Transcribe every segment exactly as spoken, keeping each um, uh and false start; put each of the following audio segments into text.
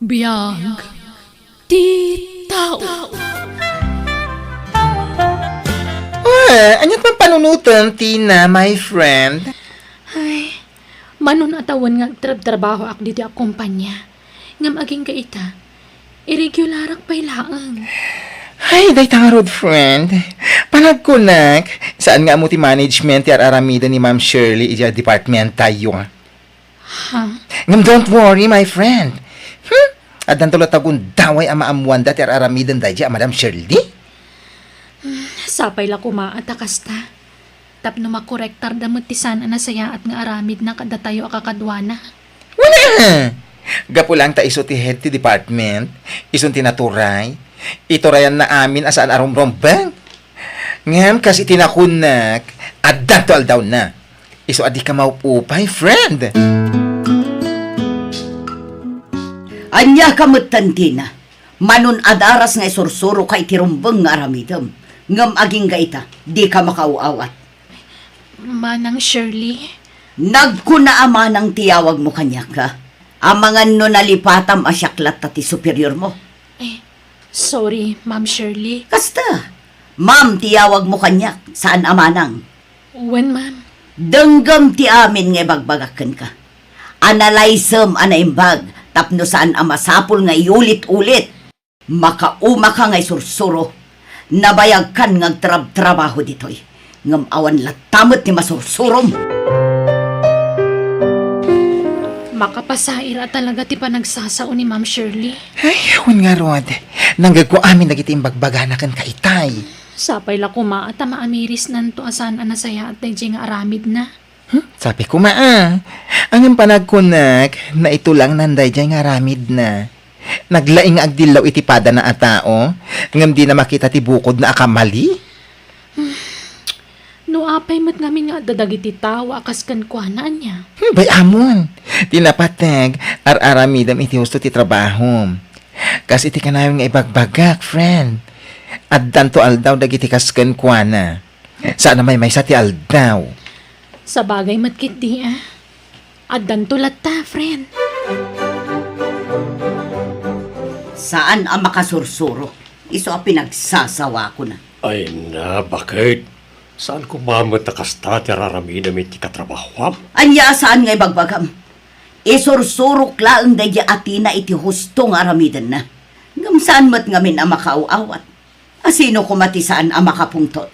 Biag ti tao. Ah, aniat man panunotem, Tina, my friend? Ay, manun-atawen nga agtrabtrabahoak ditoy a kompanya. Ngem agingga ita, irregularak pay laeng. Ay, dayta ngarud, friend. Panagkunak, saan nga ammo ti management ti ar-aramiden ni Ma'am Shirley idiay department tayo? Ha? Ngem don't worry, my friend. Hmm? Addanto latta gundaway a maammoanda ti ar-aramiden daydiay a Madam Shirley? Sapay la koma a ta kasta. Tapno makorektarda met ti saan a nasayaat nga aramidna kadatayo a kakaduana. Wala! Gapu laeng ta isu ti head ti department, isun ti naturay, iturayanna amin a saan a rumrumbeng. Ngem kas iti nakunnak, addanto aldawna. Isu a dika maupupay, friend. Ania ka metten, Tina? Manun-adaras nga isursuroka iti rumbeng nga aramidem, ngem agingga ita, dika makaaw-awat. Manang Shirley? Nagkuna a manang ti yawagmo kaniak, a? Amangan no nalipatam a siak latta ti superiormo. Eh, sorry, Ma'am Shirley. Kasta, ma'am ti yawagmo kaniak, saan a manang. Wen, ma'am. Denggem ti amin nga ibagbagak kenka. Analaysem a naimbag tapno saan a masapul nga iulit-ulit. Makaumaka nga isursuro. Nabayagkan nga agtrabtrabaho ditoy. Ngem awan latta met ti masursurom. Makapasair a talaga ti panagsasao ni Ma'am Shirley. Ay, wen ngarud. Nanggegko amin dagiti imbagbagana kenka itay. Sapay la koma a ta maamirisnanto a saan a nasayaat daydiay nga aramidna. Hmm? Sapay koma a. Ngem panagkunak, naitulangnan daydiay nga aramidna. Naglaing nga agdillaw iti padana a tao, ngem dina makita ti bukodna a kamali? No apay met ngamin nga adda dagiti tao a kas kenkuana, ania? Hmm, bay-amon. Ti napateg, ar-aramidem iti husto ti trabahom. Kas iti kanayon nga ibagbagak, friend. Addanto aldaw dagiti kas kenkuana. Saan a maymaysa ti aldaw. Sabagay met ketdi, a. Addanto latta, friend. Saan a makasursuro. Isu a pinagsasawakona. Ay na, baket? Saan koma met a kasta ti ar-aramidem iti katrabahoam? Ania a saan nga ibagbagam? Isursurok laeng daydiay a Tina iti husto nga aramidenna. Ngem saan met ngamin a makaaw-awat. A sino koma ti saan a makapungtot?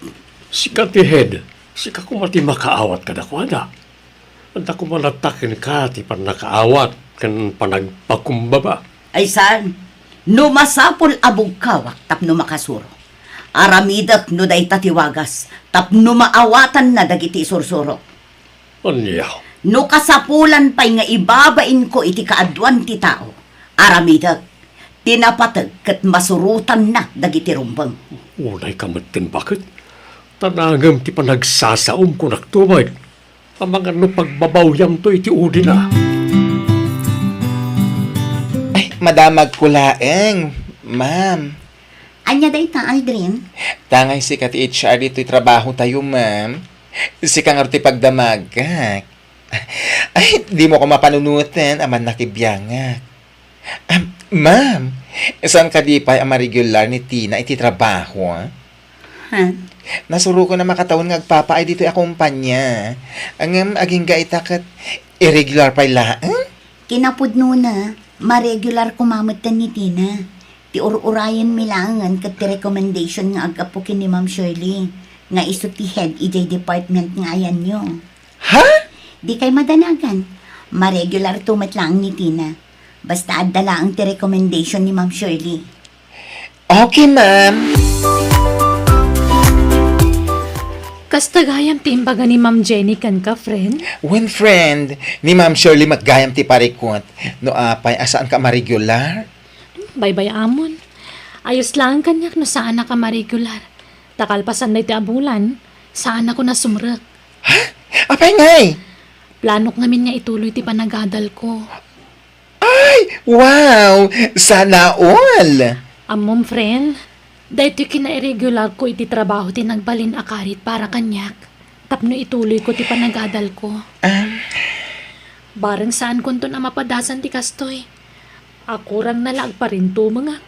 Sika ti head, sika koma ti makaawat kadakuada. Adda koma latta kenka ti pannakaawat ken panagpakumbaba. Ay saan, no masapul a bugkawak tapno makasuro. Aramidek no dayta ti wagas tapno maawatanna dagiti isursurok. Ania? No kasapulan pay nga ibabainko iti kaaduan ti tao, aramidek, ti napateg ket masurotanna dagiti rumbeng. Unayka metten, baket? Ta naangem ti panagsasaom, kunakto met. Amangan no pagbabawyamto iti udina. Ay, madamagko laeng, ma'am. Ania dayta, Aldrin? Tangay sika ti H R ditoy trabaho tayo, ma'am. Sika ngarud ti pagdamagak. Ay, dimo ko mapanunoten, amannak ti biangak. Ah, ma'am, saan kadi pay a maregular ni Tina iti trabaho, a? Ha? Nasurokon a makatawen nga agpapaay ditoy a kompanya. Ngem agingga ita ket irregular pay laeng? Kinapudnona, maregular koma metten ni Tina. Ti ur-urayenmi laengen ket ti recommendation nga aggapu ken ni Ma'am Shirley, nga isu ti head idiay department nga ayanyo. Ha? Dikay madanagan. Maregularto met laeng ni Tina. Basta adda laeng ti recommendation ni Ma'am Shirley. Okay, ma'am. Kasta gayam ti imbaga ni Ma'am Jenny kenka, friend? Wen, friend, ni Ma'am Shirley met gayam ti parikut. No apay a saanka a maregular? Baybay-amon. Ayos laeng kaniak no saanak a maregular. Ta kalpasan daytoy a bulan, saanakon a sumrek. Ha? Apay ngay? Planok ngamin nga ituloy ti panagadalko. Ay, wow! Sana all! Ammom, friend, daytoy kinairegularko iti trabaho ti nagbalin a karit para kaniak tapno ituloyko ti panagadalko. Ah. Bareng saankonton a mapadasan ti kastoy. Akurangna la agparintumengak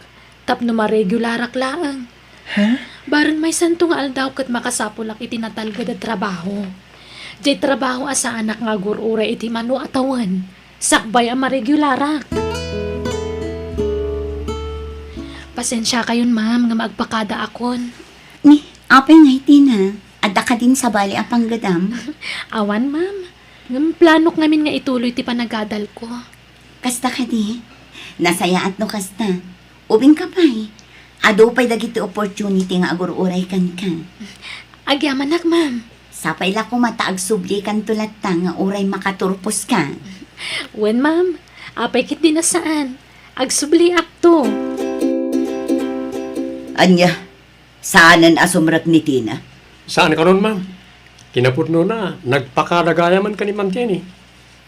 tapno maregularak laeng. Ha? Bareng maysanto nga aldaw ket makasapulak iti natalged a trabaho. Diay trabaho a saanak nga agur-uray iti mano a tawen, sakbay a maregularak. Pasensiakayon, ma'am, ngem agpakadaakon. Ni, apay nga iti na? Adda kadin sabali a panggedam? Awan, ma'am. Ngem planok ngamin nga ituloy ti panagadalko. Kasta kadi, nasayaat no kasta. Ubingka pay, adu pay dagiti opportunity nga agur-uray kenka. Agyamanak, ma'am. Sapay la koma ta agsublikanto latta nga uray makaturposka. Wen, ma'am. Apay ketdi a saan. Agsubliakto. Ania, saanen a sumrek ni Tina? Saan kanon, ma'am. Kinapudnona, nagpakada gayamen ken ni Ma'am Jenny.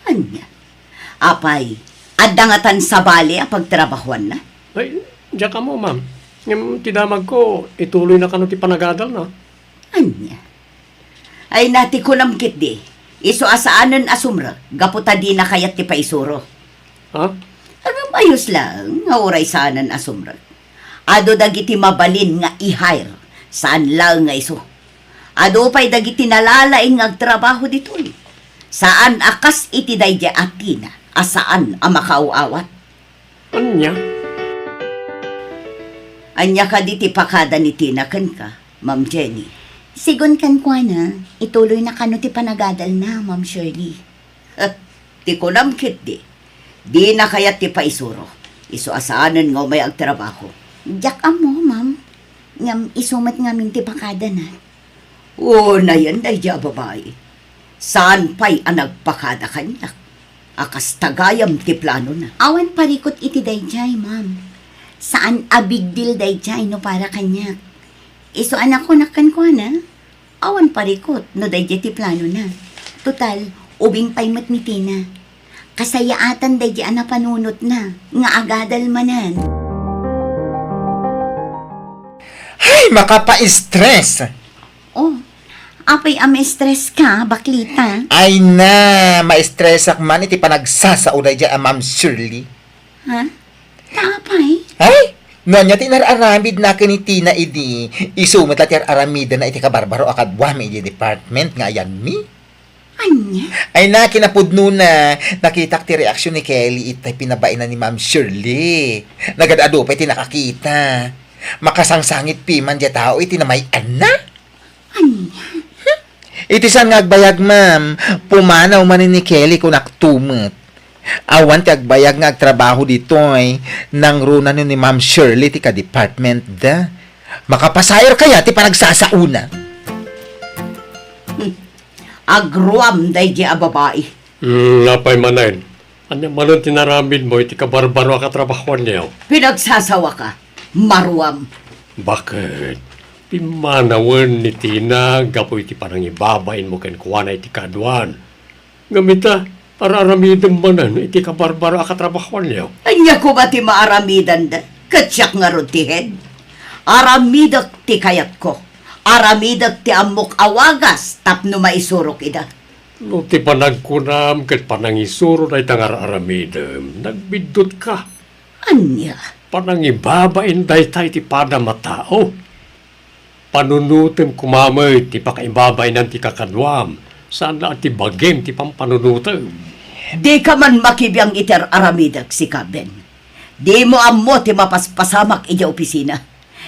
Ania? Apay, adda ngatan sabali a pagtrabahuanna? Ay, diak ammo, ma'am. Ngem ti damagko, ituloyna kano ti panagadalna. Ania? Ay, na ti kunam ketdi, isu a saanen a sumrek gapu ta dina kayat ti paisuro. Ha? Ngem ayos laeng nga uray saanen a sumrek. Adu dagiti mabalin nga i-hire, saan laeng nga isu. Adu pay dagiti nalalaing nga agtrabaho ditoy. Saan a kas iti daydiay a Tina a saan a makaaw-awat. Ania? Ania kadi ti pakada ni Tina kenka, Ma'am Jenny? Sigun kenkuana, ituloyna kano ti panagadalna, Ma'am Shirley. Ti kunam ketdi, dina kayat ti paisuro. Isu a saanen nga umay agtrabaho. Diak ammo, ma'am. Ngem isu met ngamin ti pakadana. Unayen daydiay a babai. Saan pay a nagpakada kaniak a kasta gayam ti planona. Awan parikut iti daydiay, ma'am. Saan a big deal daydiay no para kaniak. Isu a nakunak kenkuana, awan parikut no daydiay ti planona. Total, ubing pay met ni Tina. Kasayaatan daydiay a napanunotna nga agadal manen. Ay, makapa-stress! Oh, apay a ma-stress ka, baklita? Ay na, ma-stressak man iti panagsasao daydiay a Ma'am Shirley. Ha? Ta apay? Ay, no ania ti inar-aramidna ken ni Tina idi, isu met la ti ar-aramidenna iti kabarbaro a kaduami iti department nga ayanmi. Ania? Ay na, kinapudnona, nakitak ti reaksion ni Kelly itay pinabaina ni Ma'am Shirley. Nagad-adu pay ti nakakita. Makasangsangit piman diay tao iti namay-anna. Ania? Iti saan nga agbayag, ma'am, pumanaw manen ni Kelly, kunakto met. Awan ti agbayag nga agtrabaho ditoy, nangruna ni Ma'am Shirley ti kadepartmentda. Makapasair kaya ti panagsasaona? Hmm. Agruam daydiay a babai. Hmm, apay manen? Ania manen ti inaramidmo iti kabarbaro a katrabahuanyo? Pinagsasawaka. Maruam. Baket? Pimmanawen ni Tina gapu iti panangibabainmo kenkuana iti kaaduan. Ngem ita, ar-aramidem manen iti kabarbaro a katrabahuanyo. Ania koma ti maaramidenda? Ket siak ngarud ti head. Aramidek ti kayatko. Aramidek ti ammok a wagas tapno maisurok ida. No ti panagkunam ket panangisuro dayta nga ar-aramidem, nagbiddutka. Ania? Panangibabain dayta iti padam a tao. Panunotem koma met ti pakaibabainan ti kakaduam, saan la a ti bagim ti pampanunotem. Dika man makibiang iti ar-aramidek, sika, Ben. Dimo ammo ti mapaspasamak idiay opisina.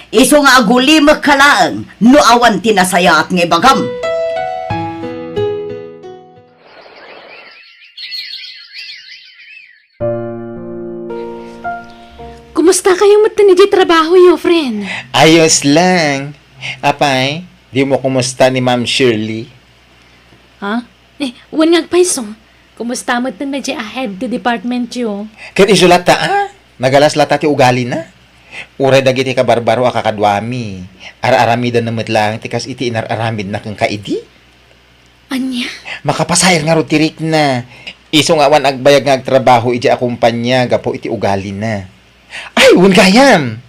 Isu nga agulimekka laeng no awan ti nasayaat nga ibagam. Kumusta kayo metten idiay trabahoyo, friend? Ayos lang. Apay, dimo kumusta ni Ma'am Shirley? Ha? Eh, wen nga agpayso. Kumusta metten daydiay a head ti departmentyo? Ket isu latta, a? Nagalas latta ti ugalina. Uray dagiti kabarbaro a kakaduami, ar-aramidenna met laeng ti kas iti inar-aramidna kenka idi. Ania? Makapasair ngarud ti rikna. Isu nga awan agbayag nga agtrabaho idiay a kompania gapu iti ugalina. Ay, wen gayam!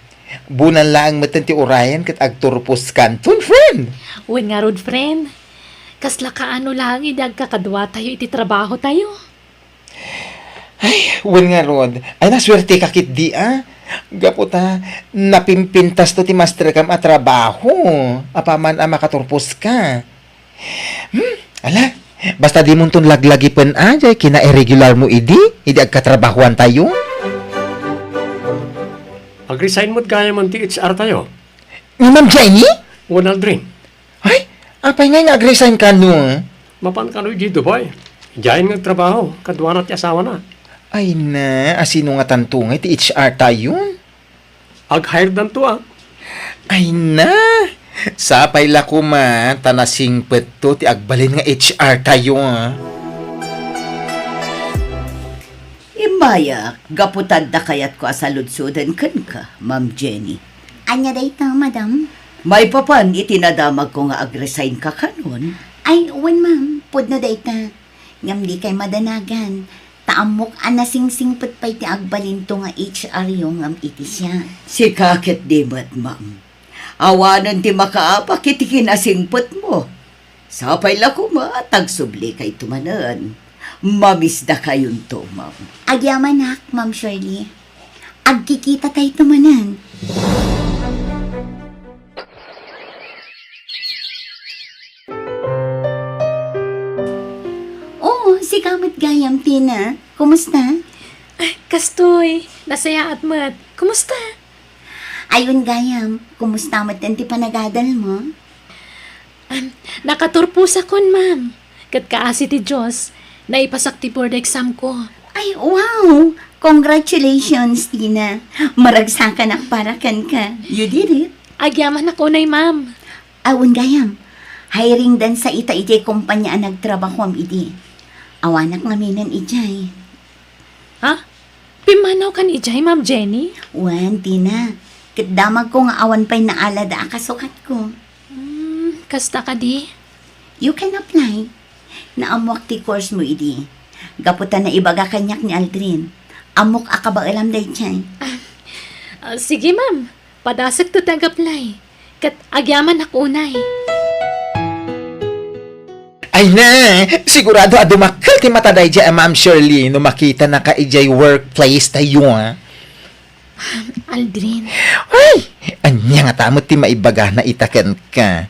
Bunan laeng metten ti urayen ket agturposkanton, friend! Wen ngarud, friend. Kasla kaano laeng idi agkakaduatayo iti trabahotayo? Ay, wen ngarud. Ay, nasuerteka ketdi, a. Gapu ta, napimpintasto ti masterkam a trabaho. Apaman a makaturposka. Hmm, ala, basta dimonton laglagipen a, jay kinairregularmo idi, idi agkatrabahoantayo. Ag-resign met gayam ti H R tayo. Ni Ma'am Jenny? Wen, Aldrin. Ay, apay ngay nga ag-resign kano? Mapan kano idiay Dubai. Diayen nga agtrabaho, kaduana ti asawana. Ay na, asino ngatanto ngay ti H R tayo? Ag-hire danto, a. Ay na! Sapay la koma ta nasingpetto ti agbalin nga H R tayo, a. Immayak, gapu ta adda kayatko a saludsoden kenka, Ma'am Jenny. Ania dayta, madam? Maipapan iti nadamagko nga ag-resign ka kanon? Ay, wen, ma'am. Pudno dayta. Ngem dikay madanagan. Ta ammok a nasingsingpet pay ti agbalinto nga H R yo ngem iti siak. Sika ketdi met, ma'am. Awanen ti makaapak iti kinasingpetmo. Sapay la koma ta agsublikayto manen. Mamisdakayonto, ma'am. Agyamanak, Ma'am Shirley. Agkikitatayto manen. Oo, sika met gayam, Tina. Kumusta? Ah, kastoy, nasayaat met. Kumusta? Ay, wen gayam, kumusta met ti panagadalmo? Am, nakaturposakon, ma'am. Ket kaasi ti Dios, naipasak ti board exam ko. Ay, wow! Congratulations, Tina. Maragsakanak para kenka. You did it. Agyamanak unay, ma'am. Awan gayam. Hiring dansa ita idiay kompanya a nagtrabahoam idi. Awanak ngaminen idiay. Ha? Pimmanaw kan idiay, Ma'am Jenny? Wen, Tina. Ket damagko nga awan pay naalada a kasukatko. Hmm, kasta kadi? You can apply. Naammoak ti course mo idi. Gapu ta naibaga kaniak ni Aldrin. Ammok a kabaelam daydiay. Ah, ah, sige, ma'am. Padasekto ti ag-apply. Ket agyamanak unay. Ay na, sigurado a dumakkel ti mata daydiay a Ma'am Shirley no makitanaka idiay workplace tayo, a. Aldrin. Ay, ania ngata met ti maibagana ita kenka?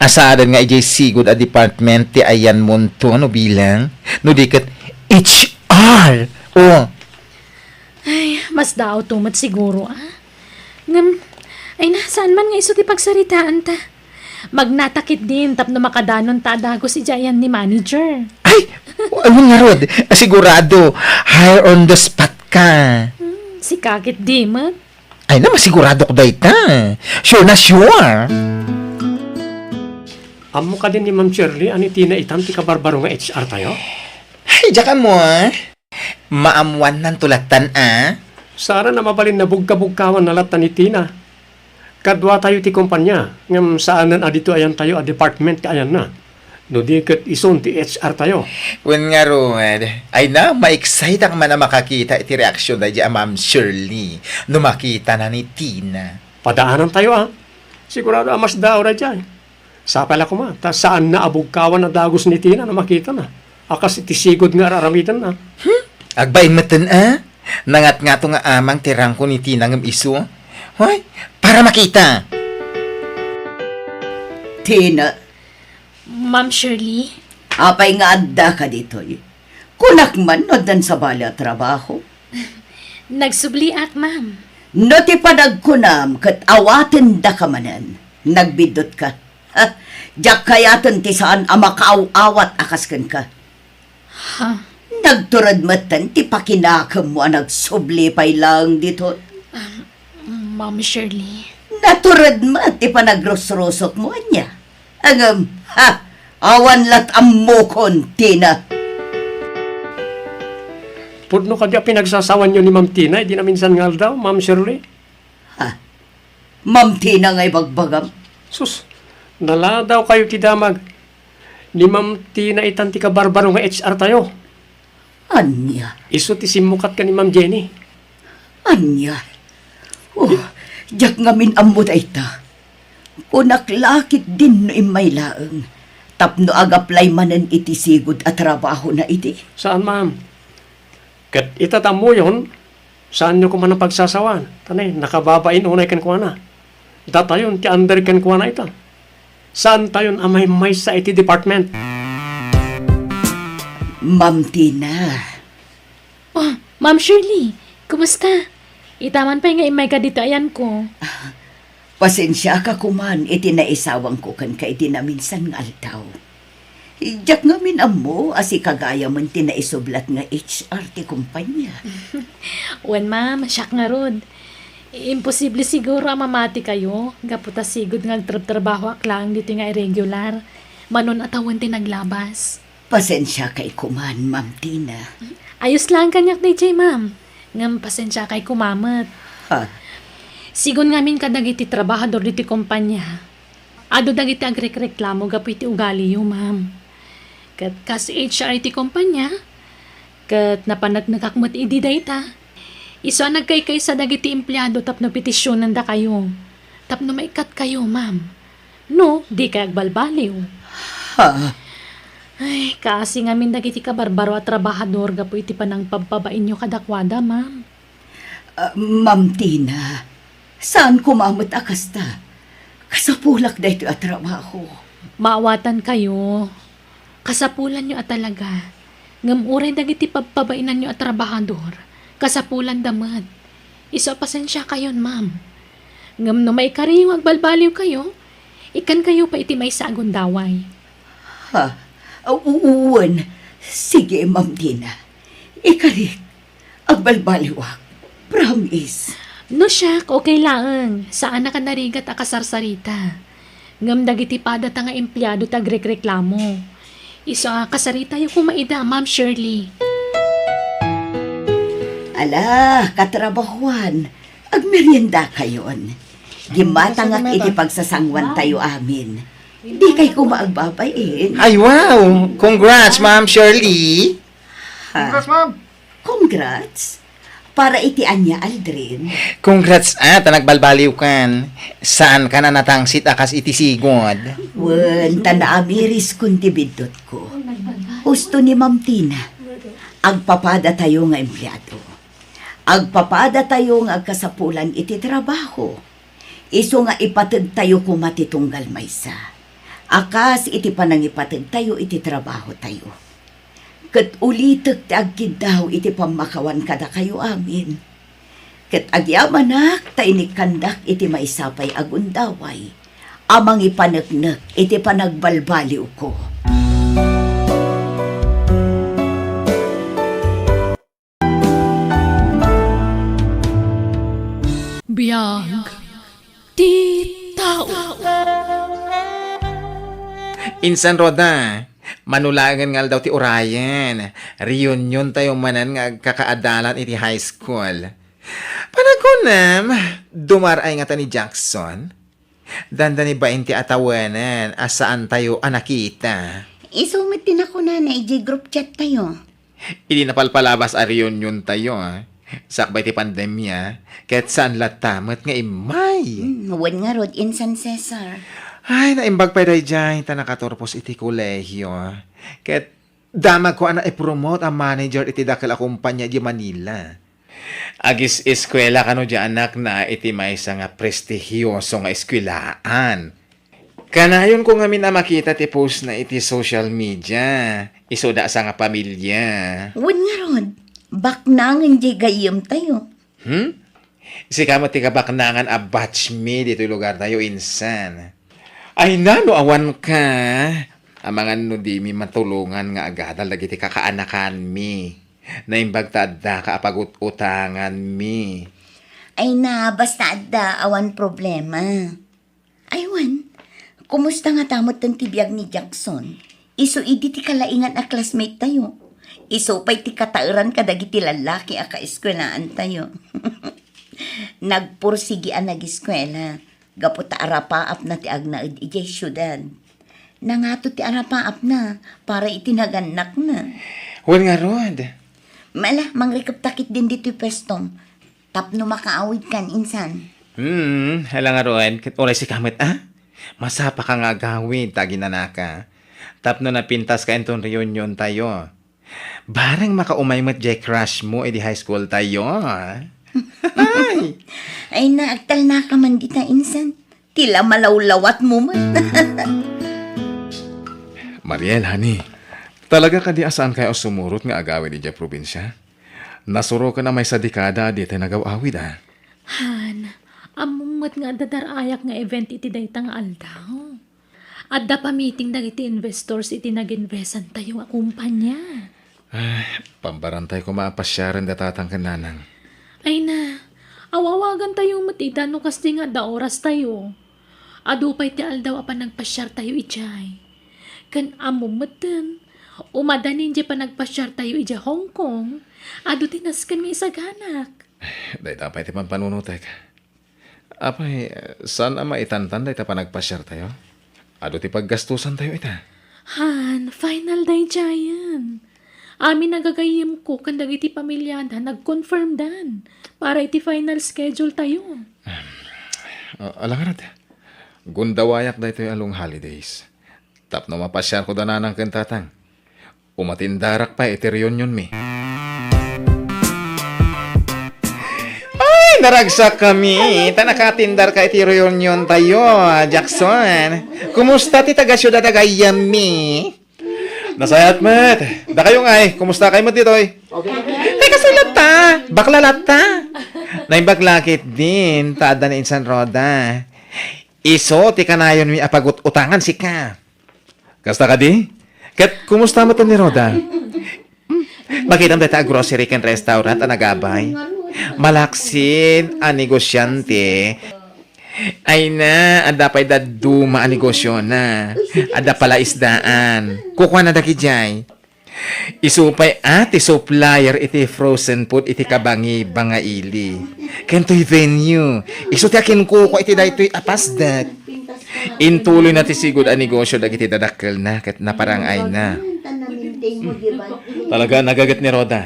Asaden nga idiay sigud a department ti ayanmonto no bilang, no di ket H R. Oh. Ay, masdaawto met siguro, a. Ngem, ay na, saan man nga isu ti pagsaritaanta? Magnata ketdin tapno makadanonta a dagus idiay ayan ni manager. Ay, wen ngarud, sigurado, hire on the spot ka. Hmm, sika ketdi met. Ay na, masiguradok dayta. Sure na sure. Ammo kadi ni Ma'am Shirley a ni Tina itan ti kabarbaro nga H R tayo? Ay, diak ammo, a. Maammuannanto lattan, a. Saan a mabalin nabugkabugkawanna lattan ni Tina. Kaduatayo ti kompanya, ngem saanen a ditoy ayantayo a department ti ayanna. No di ket isun ti H R tayo. Wen ngarud, ay na, ma-excite-ak man a makakita iti reaksion daydiay a Ma'am Shirley no makitana ni Tina. Padaanantayo, a. Sigurado a masdaaw daydiay. Sapay la koma, ta saanna a bugkawan a dagus ni Tina no makitana a kas iti sigud nga ar-aramidenna. Hmm? Agbain metten, a? Nangatngato nga amang ti rangko ni Tina ngem isu. Hoy, para makita. Tina. Ma'am Shirley? Apay nga addaka ditoy? Kunak man no addan sabali a trabaho. Nagsubliak, ma'am. No ti panagkunam ket awatendaka manen, nagbiddutka. Ha? Diak kayaten ti saan a makaaw-awat a kas kenka. Ha? Nagtured metten ti pakinakemmo a nagsubli pay laeng ditoy. Um, Ma'am Shirley. Natured met ti panagrusrusokmo, ania? Ngem, ha, awan lat' ammokon, Tina. Pudno kadi a pinagsasawanyo ni Ma'am Tina idi naminsan nga aldaw, Ma'am Shirley? Ha? Ma'am Tina nga ibagbagam? Sus, naladawkayo ti damag. Ni Ma'am Tina itan ti kabarbaro nga H R tayo. Ania? Isu ti simmukat ken ni Ma'am Jenny. Ania? Oh, diak ngamin ammo dayta. Kunak la ketdin no immay laeng tapno ag-apply manen iti sigud a trabahona idi. Saan, ma'am. Ket ita ta ammoyon, saanyo koma a pagsasawan, ta ne, nakababain unay kenkuana. Datayon ti under kenkuana ita. Saantayon a maymaysa iti department. Ma'am Tina. Oh, Ma'am Shirley, kumusta? Ita man pay nga immayka ditoy ayanko. Pasensiaka koman iti naisawangko kenka iti naminsan nga aldaw. Diak ngamin ammo a sika gayamen ti naisublat nga H R ti kumpanya. Wen, ma'am, siak ngarud. Imposible siguro a mamatikayo gapu ta sigud nga agtrabtrabahoak laeng ditoy nga irregular. Mano a tawen ti naglabas. Pasensiakay koman, Ma'am Tina. Ayos laeng kaniak daydiay, ma'am. Ngem pasensiakay koma met. Ha? Sigun ngamin kadagiti trabahador ditoy kompania, adu dagiti agrekreklamo gapu iti ugaliyo, ma'am. Ket kas H R iti kompania, ket napaneknekak met idi dayta, isu a nagkaykaysa dagiti empleado tapno petisionendakayo, tapno maikkatkayo, ma'am. No, dikay agbalbaliw. Ha? Ay, kaasi ngamin dagiti kabarbaro a trabahador gapu iti panangpabpabainyo kadakuada, ma'am. Ah, Ma'am Tina, saan koma met a kasta. Kasapulak daytoy a trabaho. Maawatankayo. Kasapulanyo a talaga. Ngem uray dagiti pabpabainanyo a trabahador, kasapulanda met. Isu a pasensiakayon, ma'am. Ngem no maikariyo nga agbalbaliwkayo, ikkankayo pay iti maysa a gundaway. Ha? U-, u-, wen. Sige, Ma'am Tina. Ikarik. Agbalbaliwak. Promise. No siak, okay laeng. Saanak a narigat a kasarsarita. Ngem dagiti padata nga empleado ti agrekreklamo. Isu a kasaritayo koma ida, Ma'am Shirley. Ala, katrabahuan, agmeriendakayon. Gimmatangak iti pagsasanguantayo amin. Dikay koma agbabain. Ay, wow! Congrats, Ma'am Shirley! Ha? Congrats, ma'am! Congrats! Para iti ania, Aldrin? Congrats, ah, ta nagbalbaliwkan. Saankan a natangsit a kas iti sigud. Wen, ta naamiriskon ti biddutko. Husto ni Ma'am Tina. Agpapadatayo nga empleado. Agpapadatayo nga agkasapulan iti trabaho. Isu nga ipategtayo koma ti tunggal maysa. A kas iti panangipategtayo iti trabahotayo. Ket ulitek ti agkiddaw iti pammakawan kadakayo amin. Ket agyamanak ta inikkandak iti maysa pay a gundaway a mangipaneknek iti panagbalbaliwko. Biag ti tao. Insan, Roda, mano laengen nga aldaw ti urayen, reunion tayo manen nga agkakaadalan iti high school. Panagunam, dumar-ay ngata ni Jackson? Dandani bain ti a tawenen a saan tayo a nakita. Isu met ti nakunana idiay group chat tayo. Idi napalpalabas a reunion tayo, ah, sakbay ti pandemia, ket saan latta met nga immay. Hmm, wen ngarud, insan Cesar. Ay, naimbag pay daydiay ta nakaturpos iti kolehio. Ket damagko a naipromote a manager iti dakel a kumpanya di Manila. Agis-eskuela kano di anakna iti maysa nga prestihioso nga eskuelaan. Kanayonko ngamin a makita ti postna iti social media, isuda a sangapamilia. Wen ngarud, baknangen diay gayyemtayo. Hmm? Sika met ti kabaknangan a batch mi ditoy lugartayo, insan. Ay, nano awanka? Amangan no dimi matulongan nga agadal dagiti kakaanakanmi. Naimbag ta addaka a pagut-utanganmi. Ay na, basta adda, awan problema. Ay wen, kumusta ngata metten ti biag ni Jackson? Isu idi ti kalaingan a classmate tayo. Isu pay ti kataeran kadagiti lallaki a kaeskuelaan tayo. Nagpursigi a nageskuela gapu ta arapaapna ti agnaed idiay siudad. Nangato ti arapaapna para iti nagannakna. Wen ngarud. Mala, mangrikepta ketdin ditoy puestom. Tapno makaawidkan, insan. Hmm, hala ngarud, ket uray sika met, a? Masapaka nga agawid ta aginanaka. Tapno napintaska inton reunion tayo. Bareng makaumay met jay crush mo idi high school tayo. Ay! Ay na, agtalnaka man dita insan. Ti la malawlawatmo met. Mariel, honey, talaga kadi a saan kayo a sumurot nga agawid idiay probinsia? Nasuroken a maysa dekada a ditay nagaw-awid, a. Han, ammom met nga adda dar-ayak nga event iti dayta nga aldaw. Adda pa meeting dagiti investors iti nag-investan tayo a kumpanya. Ay, pambarantay koma a pasiaren da tatang ken nanang. Ay na, awawagan tayo met ida no kasdi nga adda oras tayo. Adu pay ti aldaw a panagpasiar tayo idiay. Ken ammom metten, umadanin diay panagpasiar tayo idiay Hong Kong, adu ti nasken nga isaganak. Dayta pay ti pampanunotek. Apay, saan a maitantan dayta panagpasiar tayo? Adu ti paggastusan tayo ita. Han, final daydiayen. Amin a gagayyemko ken dagiti pamiliada nag-confirm dan para iti final schedule tayo. Ah, alangan, gundawayak daytoy a long holidays. Tapno mapasiarko da nanang ken tatang. Umatindarak pay iti reunionmi. Ay, naragsakkami. Ta nakatindarka iti reunion tayo, Jackson. Kumusta ti taga-siudad a gayyemmi? Nasayaat met. Dakayo ngay, kumusta kayo met ditoy? Okay. Teka, sila ta. Bakla latta. Naimbag lakit din, ta adda ni insan Roda. Isu ti kanayonmi a pagut-utangan sika. Kasta kadi? Ket kumusta met ni Roda? Makitam dayta a grocery ken restaurant a nagabay. Malaksid a negosiante. Ay na, adda pay dadduma a negosiona. Adda palaisdaan. Kukuana dagidiay. Isu pay a ti supplier iti frozen food iti kabangi-bangaili. Ken toy venue, isu ti akinkukua iti daytoy a pasdek. Intuloy na ti sigud a negosio dagiti dadakkelna ket naparang-ayna. Talaga, nagaget ni Roda.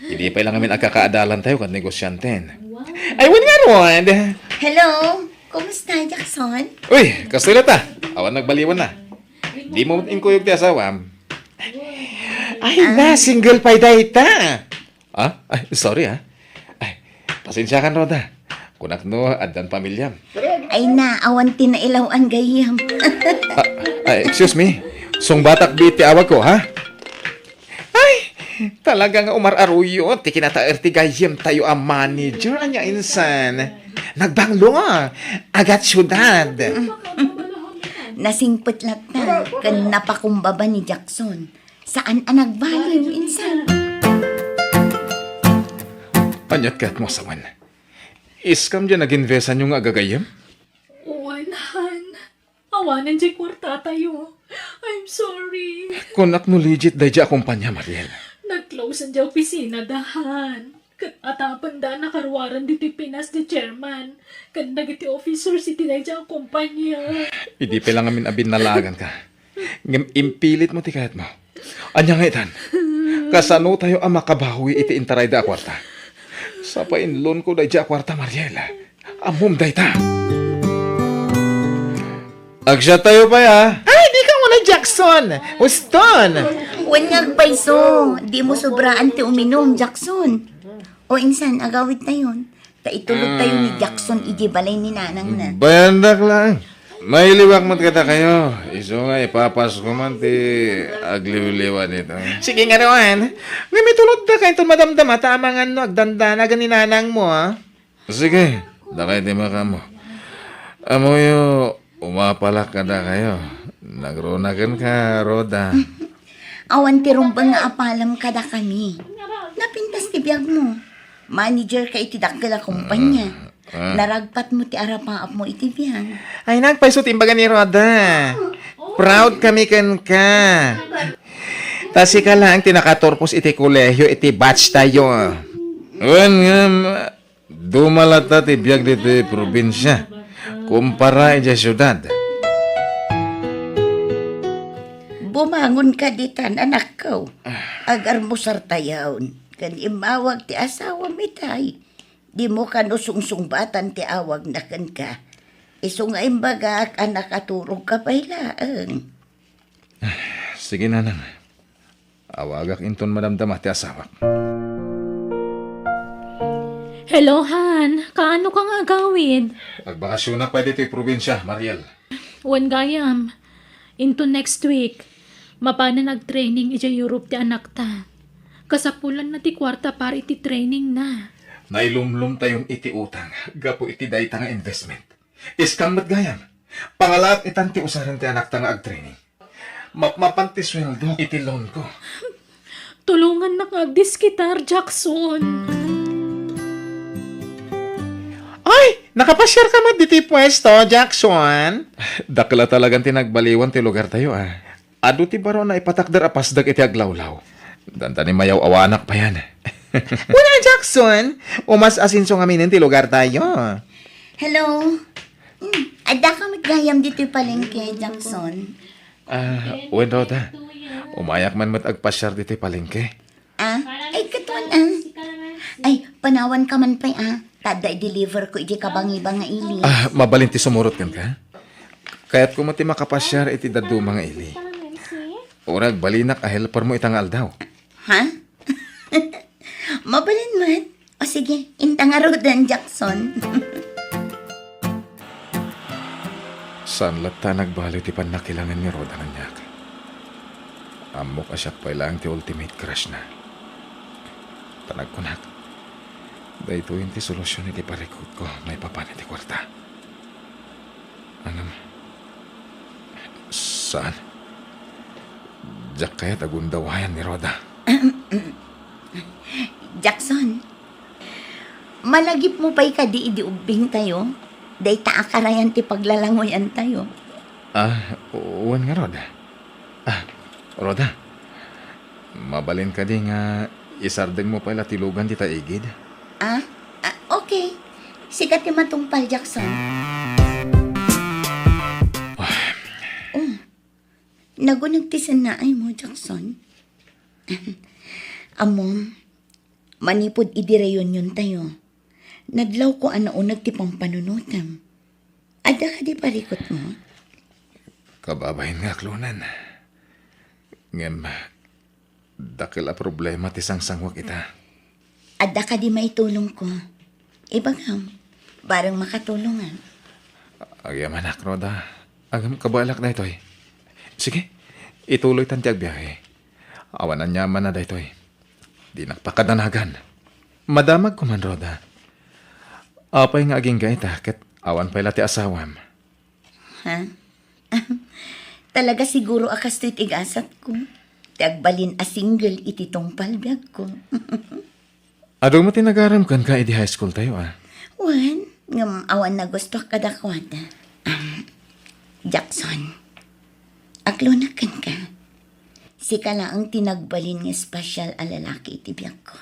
Idi pay lang amin agkakaadalan tayo kad negosianten. Ay, wen nga, Rod. Hello, kumusta, Jackson? Uy, kastoy latta. Awan nagbaliwan na. Di mo inkuyog ti asawam. Ay, na, single pay dayta. Ah? Ay, sorry, ah. Ay, pasensiakan, Roda. Kunak no, addan pamiliam. Ay na, awan ti nailaw-an gayyem. Ah, ay, excuse me. Sungbatak bi ti awag ko, ha? Ay, talaga nga umar-aruyo ti kinataer ti gayyem tayo a manager, ania insan. Nagbanglo, agat syudad. Nasingpet latta, ken napakumbaba ni Jackson. Saan a nagbaliw, insan. Aniat ket mo, sawan? Iskam diay nag-investan yo nga agagayyem? Wen, han. Awanen diay kuarta tayo. I'm sorry. Kunak no legit daydiay a kumpanya, Mariel. Nag-close diay opisina da, han. Ket atapenda a nakaruaren ditoy Pinas ti chairman ken dagiti officers iti daydiay a kumpanya. Idi pay lang amin a binnalagan ka. Ngem impilit mo ti kayat mo. Ania nga itan? Kasano tayo a makabawi iti intarayda a kuarta? Sa painlonko daydiay a kuarta, Mariel. Ammom dayta. Agsiat tayo pay, ah. Ay, di ka muna, Jackson. Uston. Wen nga agpayso, di mo sobraan ti uminum, Jackson. O insan, agawid tayon. Ta itulod tayo ni Jackson iti balay ni nanang na. Bayandak lang. Mailiwak met kadakayo. Isu nga ipapasko man ti agliwliwa dito. Sige nga, Rowan. Nga mitulod da kayo madamdama ta amangan no agdandanagan ni nanang mo, ah. Sige, dakay ti makaammo. Ammoyo, umapalak kadakayo. Nagruna kenka, Roda. Awan ti rumbeng nga apalam kadakami. Napintas ti biagmo. Manager ka iti dakkel a kumpanya. Ah, ah. Naragpatmo ti arapaapmo iti biag. Ay, nagpayso ti imbaga ni Roda. Proud kami kenka. Ta sika laeng ti nakaturpos iti kolehiyo iti batch tayo. Wen ngem, duma latta ti biag ditoy probinsia kumpara idiay siudad. Bumangon ka ditan, anakko. Agarmusar tayon, ken immawag ti asawam itay. Dimo kano sungsungbatan ti awagna kenka. Isu nga imbagak a nakaturog ka pay laeng. Sige, nanang. Awagak inton madamdama ti asawak. Hello, Han. Kaano ka nga agawid? Agbakasionak pay ditoy probinsia, Mariel. Wen gayam, into next week, mapanen agtraining idiay Europe ti anakta. Kasapulanna ti kuarta para iti trainingna. Nailumlomtayon iti utang gapu iti dayta nga investment. Scam met gayam. Pangalaak itan ti usaren ti anakta nga agtraining. Mapmapan ti sueldo iti loan ko. Tulongannak nga agdiskitar, Jackson. Ay, nakapasiar ka met ditoy puesto, Jackson? Dakkel a talagan ti nagbaliwan ti lugartayo, a. Adu ti baro a naipatakder a pasdek iti aglawlaw. Dandani mayaw-awanak payan. Kuna, Jackson, umas-asinso ngaminen ti lugartayo. Hello. Hmm, adda ka met gayam ditoy palengke, Jackson? Ah, wen, Rhoda. Umayak man met agpasiar ditoy palengke. Ah, ay, katuan, ah. Ay, panawan ka man pay, ah. Ta adda i-deliver ko iti kabangiba nga ili. Ah, mabalin ti sumurot kenka? Kayatko met ti makapasiar iti dadduma nga ili. Uray agbalinak a helper mo ita nga aldaw. Ha? Mabalin man. O sige, inta ngaruden, Jackson. Saan latta a nagbaliw ti pannakilangen ni Rhoda kaniak. Ammok a siak pay laeng ti ultimate crush na. Ta nagkunak, daytoyen ti solusion iti parikutko maipapan iti kuarta. Ngem, saan? Diak kayat a gundawayan ni Rhoda. Jackson, malagipmo pay kadi idi ubbingtayo? Dayta a karayan ti paglalangoyantayo. Ah, wen ngarud. Ah, Rhoda, mabalin kadi nga isardengmo pay la ti lugan dita igid? Ah, ah, okay. Sika ti matungpal, Jackson. Oh, naguneg ti sannaaymo, Jackson. Ammom, manipud idi reuniontayo, nadlawko a nauneg ti pampanunotem. Adda kadi parikutmo? Kababain nga aklonan. Ngem, dakkel a problema ti sangsanguak ita. Adda kadi maitulongko? Ibagam, bareng makatulongam. Agyamanak, Rhoda. Ngem kabaelak daytoy. Sige, ituloytan ti agbiahe. Awan aniamanna daytoy. Dinak pakadanagan. Madamagko man, Rhoda. Apay nga agingga ita ket awan pay la ti asawam? Ha? Talaga siguro a kastoy ti gasatko. Ti agbalin a single iti tungpal biagko. Adu met ti nagaram kenka idi high school tayo, a? Wen, ngem awan nagustoak kadakuada. Am, Jackson, aklonak kenka. Sika laeng ti nagbalin nga espesyal a lalaki iti biagko.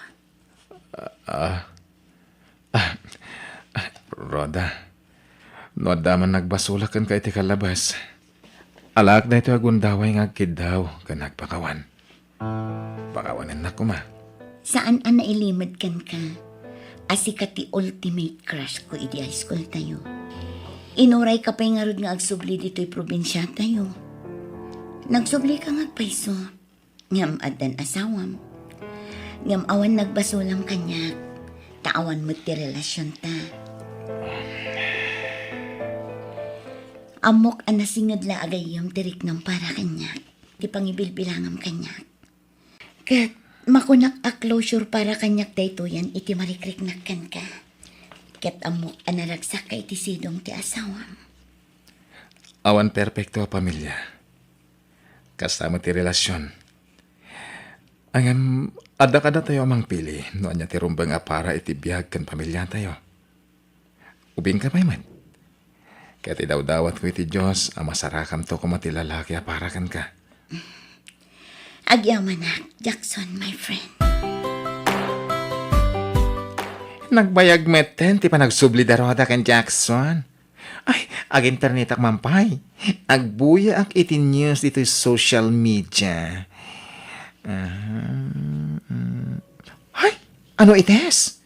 Ah. Ah, Rhoda, no adda man nagbasolak kenka iti kalabas, alaak daytoy a gundaway nga agkiddaw ken agpakawan. Pakawanennak koma. Saan a nailimed kenka a sika ti ultimate crush ko idi high school tayo. Inurayka pay ngarud nga agsubli ditoy probinsia tayo. Nagsublika nga agpayso. Ngem addan asawam. Ngem awan nagbasolam kaniak, ta awan met ti relasionta. Ammok a nasinged la a gayyem ti riknam para kaniak, ti pangibilbilangam kaniak. Ket makunak a closure para kaniak daytoyen iti marikriknak kenka. Ket ammok a naragsakka iti sidong ti asawam. Awan perpekto a pamilya. Kasta met ti relasion. Ngem, adda kadatayo a mangpili no ania ti rumbeng a para iti biag ken pamiliatayo. Ubingka pay met. Ket idawdawatko iti Dios a masarakamto koma ti lalaki a para kenka. Agyamanak, Jackson, my friend. Nagbayag metten ti panagsubli da Rhoda ken Jackson. Ay, ag-internetak man pay. Agbuyaak iti news ditoy social media. Ah, mm. Ay, ano ites?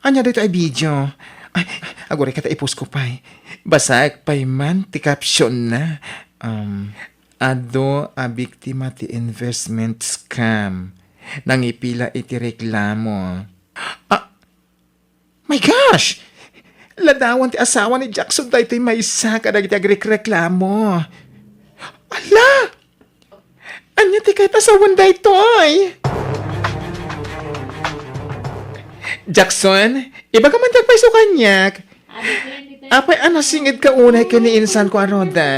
Ania daytoy a video? Ay, aguray ket ta i-post ko pay. Basaek pay man ti caption na. Um, Adu a biktima ti investment scam. Nangipila iti reklamo. Ah, my gosh! Ladawan ti asawa ni Jackson daytoy maysa kadagiti agrekreklamo. Ala! Ania ti ket a sawen daytoy? Jackson, ibagam man ti agpayso kaniak. Apay a nasingedka unay ken ni insanko a Roda?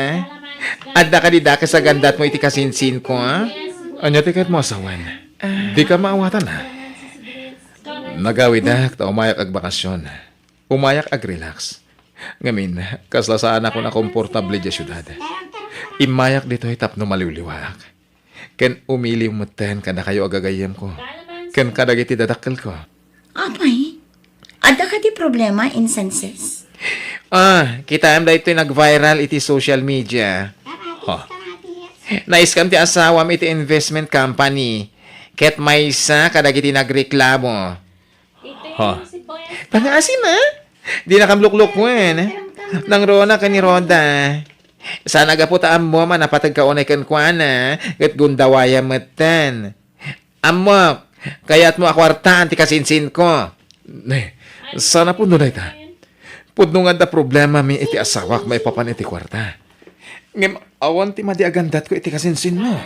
Adda kadi dakes a gandatmo iti kasinsinko, a? Ania ti kayatmo a sawen? Dika maawatan, a? Nagawidak ta umayak agbakasyon. Umayak ag-relax. Ngamin, kasla saanakon a komportable idiay siudad. Immayak ditoy tapno maliwliwaak. Ken umiliw metten kadakayo a gagayyemko. Ken kadagiti dadakkelko. Apay, adda kadi problema, insan, sis? Ah, kitaem daytoy nag-viral iti social media. Ho. Na-scam ti asawam iti investment company. Ket maysa kadagiti nagreklamo. Ha? Pangaasim, a? Dinakam luklukuen. Nang Rona ken ni Roda. Sana gapu ta ammom a napateg ka unay kenkuana, ket gundawayam metten. Ammok, kayatmo a kuartaan ti kasinsinko. Ne, sana pudno dayta. Pudno nga adda problemami iti asawak maipapan iti kuarta. Ngem awan ti madi a gandatko iti kasinsinmo.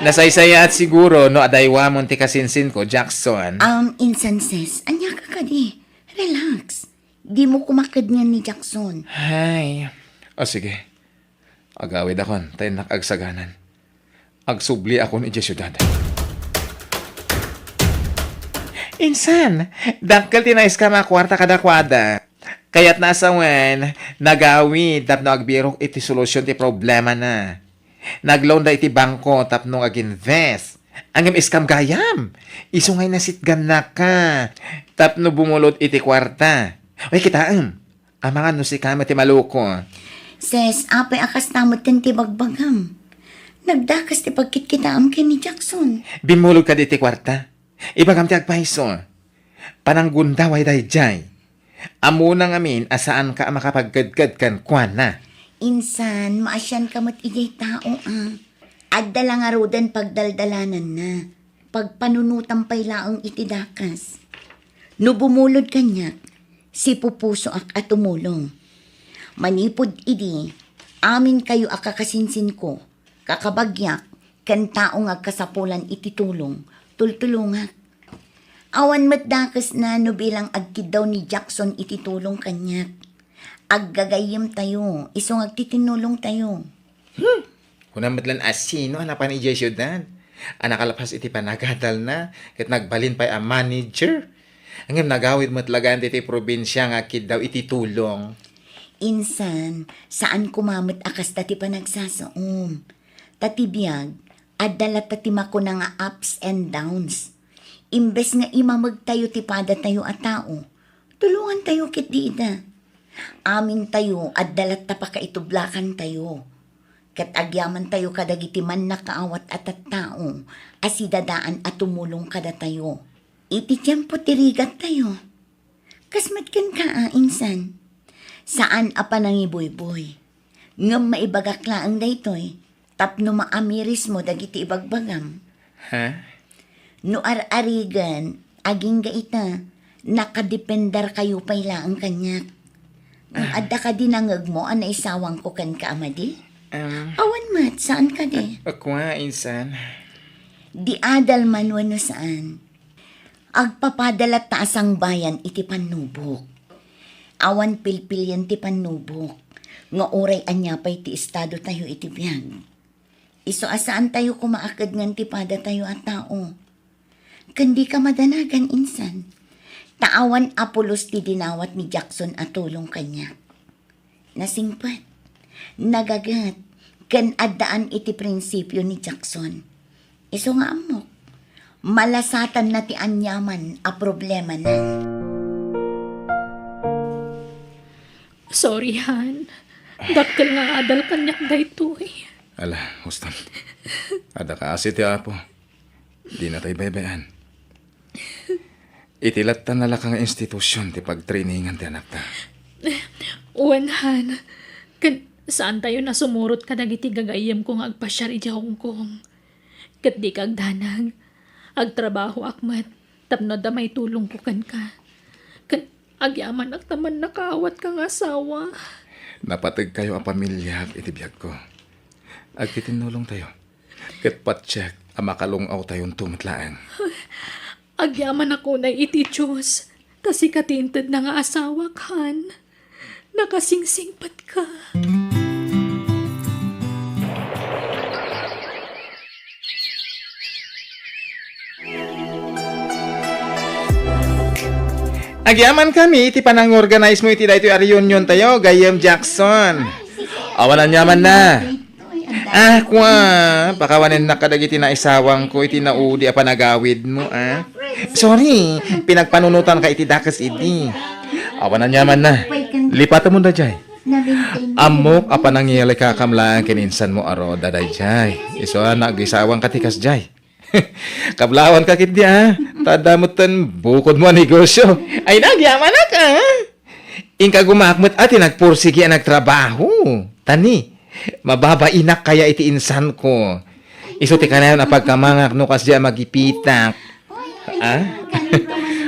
Nasaysayaat siguro no adaywamon ti kasinsinko, Jackson. Um, insan, sis, ania ka kadi? Relax. Dimo kumakedngan ni Jackson. Hay. O, sige. Agawidakon, ta innak agsaganan. Agsubliakon idiay siudad. Insan, dakkel ti na-scam a kuarta kadakuada. Kayatna a sawen, nagawid tapno agbirok iti solusion ti problemana. Nag-loan da iti bangko tapno ag-invest. Ngem scam gayam. Isu ngay nasitgannaka tapno bumulod iti kuarta. Uy, kitaem. Amangan no sika met ti maluko. Ses, apay a kasta metten ti bagbagam? Nagdakes ti pagkitkitaem ken ni Jackson. Bimmulod kadi iti kuarta. Ibagam ti agpayso. Pananggundaway daydiay. Ammona ngamin a saanka a makapagkedked kenkuana. Insan, maasianka met idiay tao, a. Adda la ngaruden pagdaldalananna. Pagpanunotam pay laeng iti dakes. No bumulod kaniak, sipupusoak a tumulong. Manipud idi, aminkayo a kakasinsinko, kakabagiak, ken tao nga agkasapulan iti tulong, tultulongak. Awan met dakesna no bilang agkiddaw ni Jackson iti tulong kaniak. Aggagayyemtayo, isu nga agtitinnulongtayo. Hmm. Kunam met laeng a sino a napan idiay siudad a nakalpas iti panagadalna ket nagbalin pay a manager. Ngem nagawid met laeng ditoy probinsia nga agkiddaw iti tulong. Insan, saan koma met a kasta ti panagsasaom. Ta ti biag, adda latta ti makuna nga ups and downs. Imbes nga imamegtayo ti padatayo a tao, tulongantayo ketdi ida. Amintayo adda latta pakaitublakantayo. Ket agyamantayo kadagiti mannakaawat a tattao a sidadaan a tumulong kadatayo. Iti tiempo ti rigattayo. Kas met kenka a, insan. Saan a panangibuyboy. Ngem maibagak laeng daytoy, tapno maamirismo dagiti ibagbagam. Ha? No ar-arigen, agingga ita, nakadependarkayo pay laeng kaniak. Ngem Ah. adda kadi nangegmo a naisawangko kenka a madi? Ah. Awan met, saan kadi? Kua, insan. Di adal man wenno saan. Agpapada latta a sangbayan iti pannubok. Awan pilpilien ti pannubok, nga uray ania pay ti estadotayo iti biag. Isu a saantayo koma a kedngan ti padatayo a tao. Ken dika madanagan, insan, ta awan a pulos ti dinawat ni Jackson a tulong kaniak. Nasingpet, nagaget, ken addaan iti prinsipio ni Jackson. Isu nga ammok, malasatanna ti aniaman a problemana. Sorry, Han. Dakkel nga adal kaniak daytoy. Ala, huston. Adda kaasi ti Apo. Dinatay baybay-an. Iti latta nalaka nga institusion ti pagtrainingan ti anakta. Wen, Han. Ken Saantayon a sumurot kadagiti gagayyemko nga agpasiar idiay Hong Kong. Ket dika agdanag. Agtrabahoak met tapno adda maitulongko kenka. Ket agyamanak ta mannakaawatka nga asawa. Napategkayo a pamiliak iti biagko. Agtitinnulongtayo. Ket patiek a makalung-awtayonto met laeng. Agyamanak unay iti Dios, ta sika ti intedna nga asawak, han. Nakasingsingpetka. Agyamankami iti panangorganize mo iti daytoy a reunion tayo, Gayyem Jackson. Awan aniamanna. Ah, kua, pakawanennak kadagiti naisawangko iti naudi a panagawidmo, ah. Sorry, pinagpanunotanka iti dakes idi. Awan aniamanna. Lipatemon daydiay. Ammok a panangiyalikakam laeng ken insanmo a Roda daydiay. Isu a nagisawangka ti kasdiay. Kablawanka ketdi, ah. Ta adda metten bukodmo a negosyo. Ay, nagyamanak, ah. Inka gumaak met a ti nagpursigi a nagtrabaho. Tani, mababainak kaya iti insanko. Isu ti kanayon a pagkamangak no kasdiay a magipitak. Ah?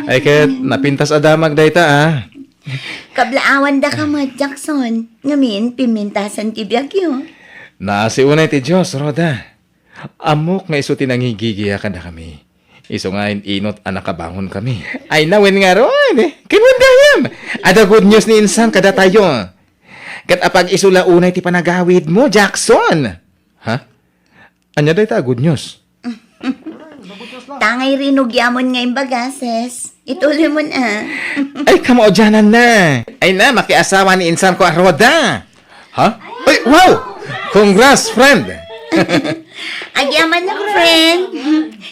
Ay ket, napintas a damag dayta, ah. Kablaawan daka met, Jackson. Ngamin, pimmintasan ti biagyo. Naasi unay ti Dios, Roda. Ammok nga isu ti nangigigia kadakami. Isu nga in-inot a nakabangonkami. Ay, nawen ngarud. Ken wen gayam. Adda good news ni insan kadatayo. Ket apag-isu la unay ti panagawidmo, Jackson. Ha? Ania dayta a good news? Tangay rinugiamon nga imbagases. Ituloy mo na. Ay, kamaudianan na. Ay na, makiasawa ni insanko a Roda. Ha? Ay, wow! Congrats, friend! Agyamanak, friend.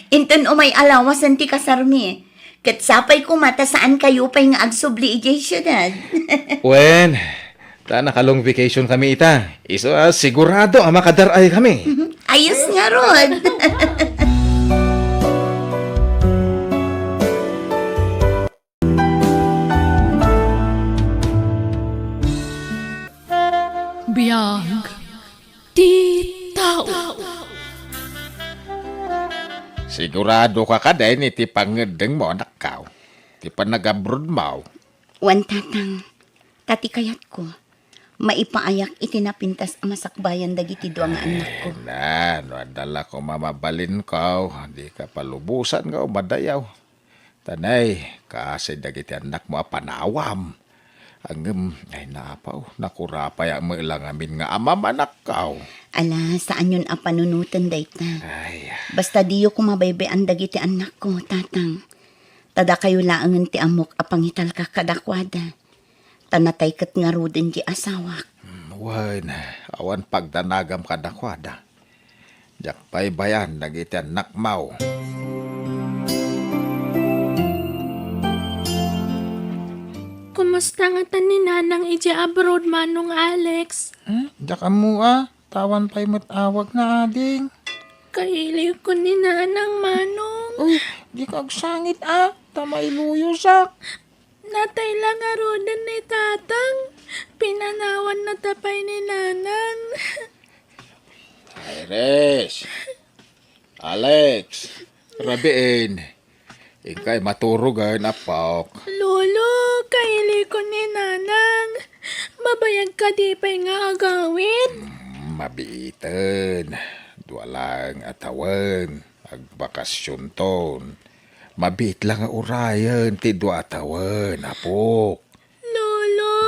Inton umay alawasan ti kasarmi. Ket sapay koma ta saan kayo pay nga agsubli idiay siudad. Wen, ta naka-long vacation kami ita. Isu a sigurado a makadar-ay kami. Ayos ngarud. Biag ti tao. Sigurado ka kadin iti pangngeddengmo, anakko, ti panagabrodmo? Wen, tatang, ta ti kayatko, maipaayak iti napintas a masakbayan dagiti dua nga annakko. Ay, na, no adda la koma mabalinko, dika palubosan nga umadayaw. Tanay, kasi dagiti annakmo a panawam. Ngem, ay napaw, nakurapay a met la ngamin nga amam, anakko. Ala, saanyon a panunoten dayta. Ay. Basta diyo koma baybay-an dagiti annakko, tatang. Ta dakayo laengen ti ammok a pangitalka kadakuada. Ta natay ket ngaruden ti asawak. Hmm, wen, awan pagdanagam kadakuada. Diak baybay-an dagiti annakmo. Kumusta ngata ni Nanang idiay abroad, Manong Alex? Hmm, diak ammo a, ta awan pay met awagna, ading. Kailiko ni Nanang, Manong. Uy, dika agsangit a, ta mailuyosak. Natay la ngaruden ni Tatang. Pinanawanna ta pay ni Nanang. Iris! Alex! Rabiin! Inkay maturogen, apok. Lolo, kailiko ni Nanang. Mabayag kadi pay nga agawid? Mm, mabiiten. Dua laeng a tawen. Agbakasionton. Mabiit la nga urayen ti dua a tawen, apok. Lolo!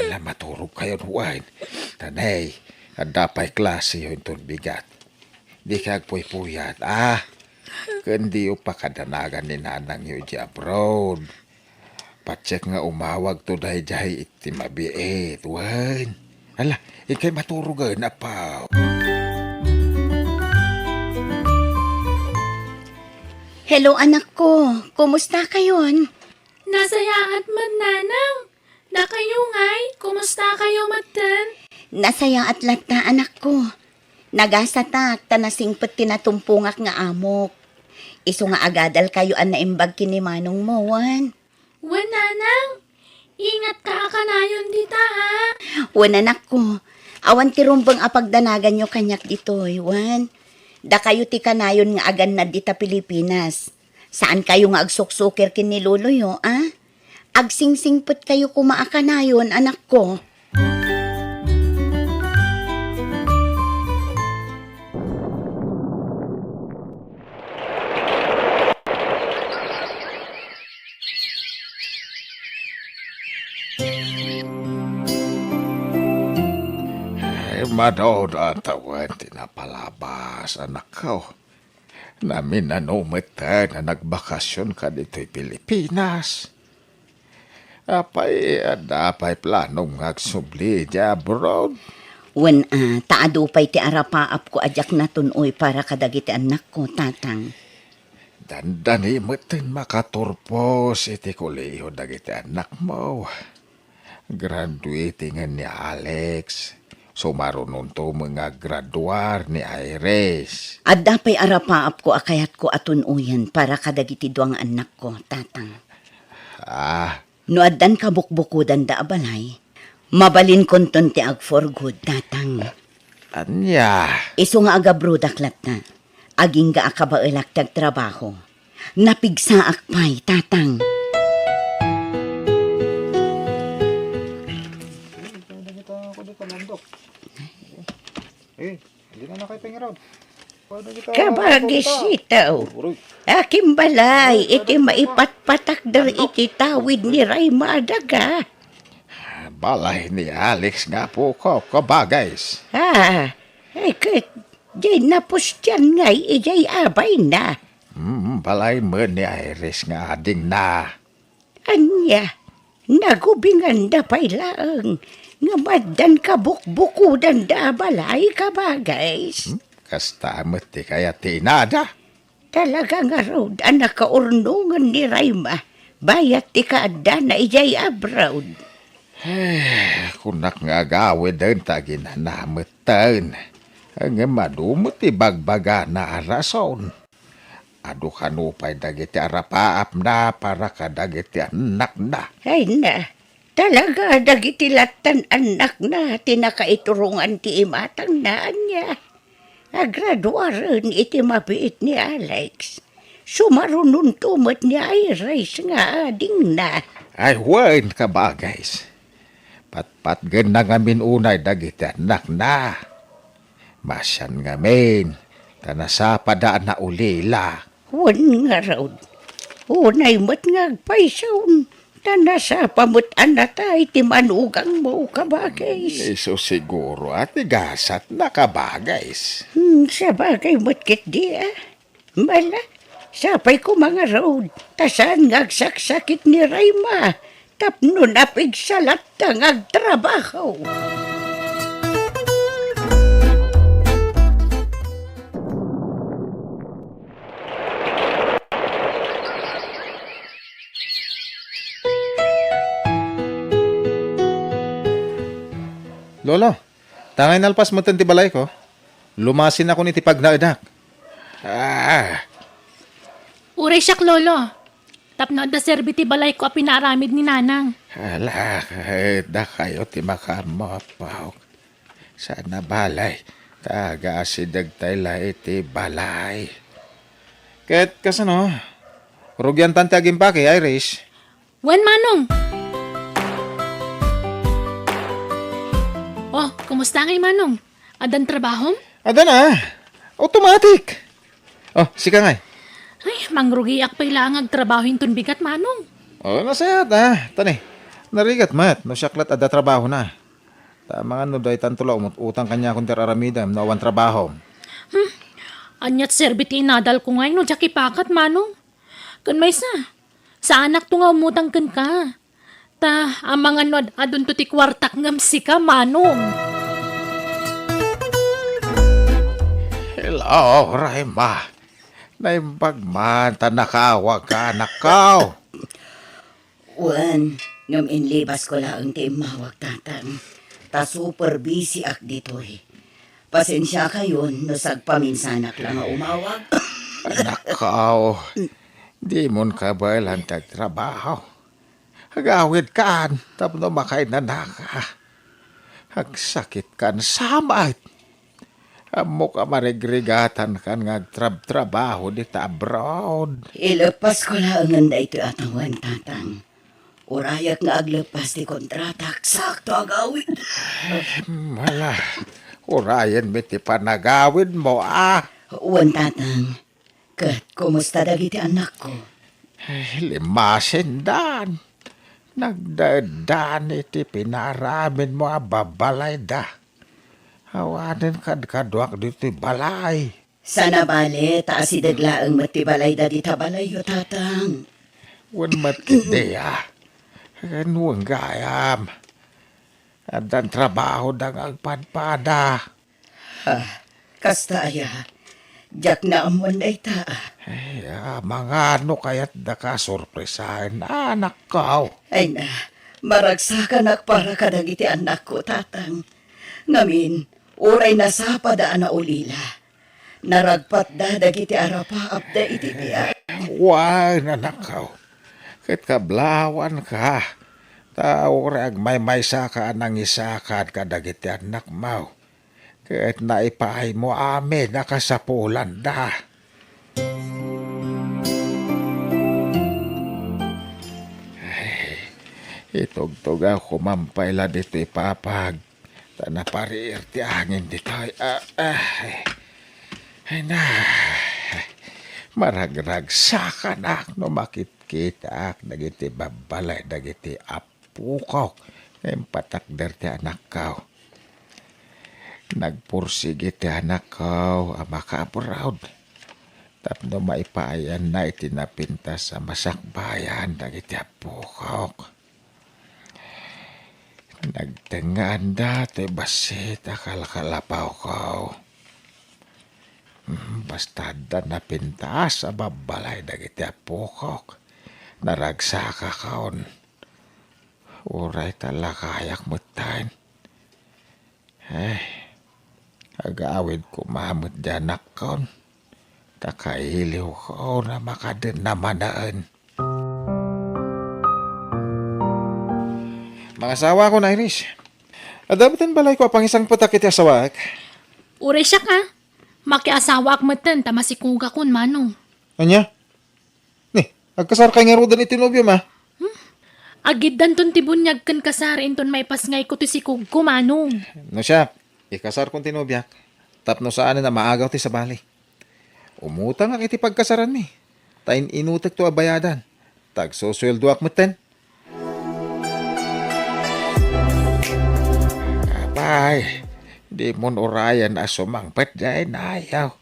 Ala, maturogkayon wen. Tanay, adda pay klaseyo inton bigat. Dika agpuypuyat, ah. Ken diyo pakadanagan ni nanangyo idiay abroad. Patiek nga umawagto daydiay iti mabiit, wen. Ala, inkay maturogen, apok. Hello, anakko. Kumusta kayon? Nasayaat met, Nanang. Dakayo ngay, kumusta kayo metten? Nasayaat latta, anakko. Nagasatak ta nasingpet ti natumpongak nga amok. Isu nga agadalkayo a naimbag ken ni manongmo, wen? Wen, Nanang. Ingatka a kanayon dita, ha? Wen, anakko. Awan ti rumbeng a pagdanaganyo kaniak ditoy, wen? Dakayo ti kanayon nga agannad dita Pilipinas. Saankayo nga agsuksukir ken ni loloyo, a? Agsingsingpetkayo koma a kanayon, anakko. Ay, madawdaw tawen ti napalabas, anakko. Naminano met a nagbakasion ka ditoy Pilipinas. Apay, adda pay planom nga agsubli idiay abroad? Wen, a, ta adu pay ti arapaapko a diak natun-oy para kadagiti annakko, Tatang. Dandani metten makaturpos iti kolehiyo dagiti annakmo. Graduating ni Alex. Sumarunonto met nga aggraduar ni Iris. Adda pay arapaapko a kayatko a tun-oyen para kadagiti dua nga annakko, Tatang. Ah. No addan kabukbukodanda a balay, mabalinkonton ti ag-for good, Tatang. Ania? Isu nga agabrodak latta. Agingga a kabaelak ti agtrabaho. Napigsaak pay, Tatang. Eh, hindi na na kayo pangiraw. Kabagis itaw. Akin balay iti maipatpatakder iti tawid ni Rayma a daga. Balay ni Alex nga apo ko, kabagis. Ah, ay ket, diay napustian ngay idiay abayna. Hmm, balay met ni Iris nga adingna. Ania, nagubinganda pay laeng, ngem addan kabukbukodanda a balay, kabagis. Hmm, kasta met ti kayat ti inada. Talaga ngarud a nakaurnongen ni Rayma, bayat ti kaaddana idiay abroad. Eh, kunak nga agawiden ta aginana metten. Ngem adu met ti bagbagana a rason. Adu kano pay dagiti arapaapna para kadagiti annakna. Ay na, talaga dagiti lattan annakna ti nakaiturongan ti imatangna, ania. Agraduaren iti mabiit ni Alex. Sumarunonto met ni Iris nga adingna. Ay wen, kabagis. Patpatgenna ngamin unay dagiti annakna. Masian ngamin, ta nasapada a naulila. Wen ngarud, unay met nga agpayson, ta nasapa met a natay ti manugangmo, kabagis. Isu siguro a ti gasatna, kabagis. Hmm, sabagay met ketdi, a. Mala, sapay koma ngarud, ta saan nga agsaksakit ni Rayma tapno napigsa latta nga agtrabaho. Lolo, tangay nalpas metten ti balayko. Lumasinakon iti pagnaedak. Ah. Uray siak, Lolo. Tapno adda serbi ti balayko a pinaaramid ni Nanang. Ala, ket dakayo ti makaammo, apok. Saan a balay, ta agaasidegtay la iti balay. Ket kasano, rugiantan ti agimpake, Iris? Wen, Manong. Oh, kumusta ngay, Manong? Addan trabahom? Adda na. Automatic. Oh, sika ngay? Ay, mangrugiak pay laeng agtrabaho inton bigat, Manong. Oh, nasayaat, ah. Tani, narigat met no siak lat adda trabahona. Ta amangan no daytanto la umut-utang kaniakon ti ar-aramidem no awan trabahom. Hmm. Aniat serbi ti inadalko ngay no diak ipakat, Manong? Ken maysa, saanakto nga umutang kenka. Ta amangan no ad-adunto ti kuartak ngem sika, Manong. Hello, Rayma. Naimbag man ta nakaawagka, anakko. Wen, ngem inlibasko laeng ti immawag, Tatang. Ta super busy ak ditoy. Pasensiakayon no sagpaminsanak la nga umawag. Anakko, dimon kabaelan ti agtrabaho. Agawidkan tapno makainanaka. Agsakitkan sa met. Ammok a marigrigatankan nga agtrabtrabaho dita abroad. Ileppasko laengen daytoy a tawen, Tatang. Urayak nga agleppas ti kontratak, sakto agawid. Mala, urayenmi ti panagawidmo, a. Wen, Tatang. Ket kumusta dagiti annakko? Ay, limasendan. Nagdaeddan iti pinaaramidmo a babbalayda. Awanen kadkaduak ditoy balay. Sana bale, ta asideg laeng met ti balayda dita balayyo, Tatang. Wen met ketdi, a. Ken wen gayam. Addan trabahoda nga agpadpada. Ha, kasta aya? Diak naammuan dayta, a. Ay, a, mangano kayatdaka a sorpresaen, anakko? Ay na, maragsakanak para kadagiti annakko, Tatang. Ngamin, uray nasapada a naulila, naragpatda dagiti arapaapda iti biag. Wen, anakko. Ket kablawanka, ta uray agmaymaysaka a nangisakad kadagiti annakmo. Ket naipaaymo amin a kasapulanda. Ay, itugtugawko man pay la ditoy papag, ta napariir ti angin ditoy. Ah, ah, ay. Ay na, maragragsakanak no makitkitaak dagiti babbalay dagiti ap-, pukok nga impatakder ti anakko. Nagpursigi ti anakko a makaabroad tapno maipaayanna iti napintas a masakbayan dagiti appokok. Nagtengngaanda toy bassit a kalkalapawko. Mm, basta adda napintas a babbalay dagiti appokok, naragsakakon. Uray ta lakayak metten. Ay, agawidko met di anakkon. Ta kailiwko a makadenna manen. Mangasawakon, Iris. Adda metten balayko a pangisangpetak iti asawak. Uray siak, a. Makiasawaak metten ta masikogakon, Manong. Ania? Ni, agkasarkay ngaruden iti nobiom, a? Hmm? Agiddanton ti buniag ken kasar inton maipasngayko ti sikogko, Manong. No siak, ikasarkon ti nobiak, tapno saanen a maagaw ti sabali. Umutangak iti pagkasaranmi, ta in-inutekto a bayadan, ta agsusueldoak metten. Apay, dimon urayen a sumangpet diay nayaw.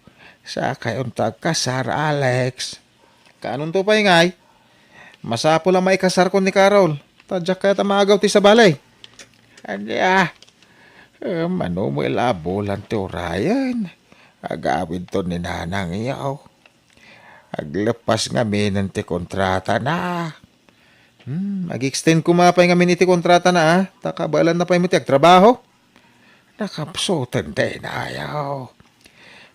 Sakayonto agkasar, Alex. Kaanonto pay ngay? Masapul a maikasarkon ni Carol, ta diak kayat a maagaw ti sabali. Ania? Eh, mano met la a bulan ti urayen. Agawidton ni nanangyo. Agleppas ngaminen ti kontratana. Hmm, ag-extend koma pay ngamin iti kontratana, a. Ta kabaelanna pay met ti agtrabaho. Nakapsuten daynayaw.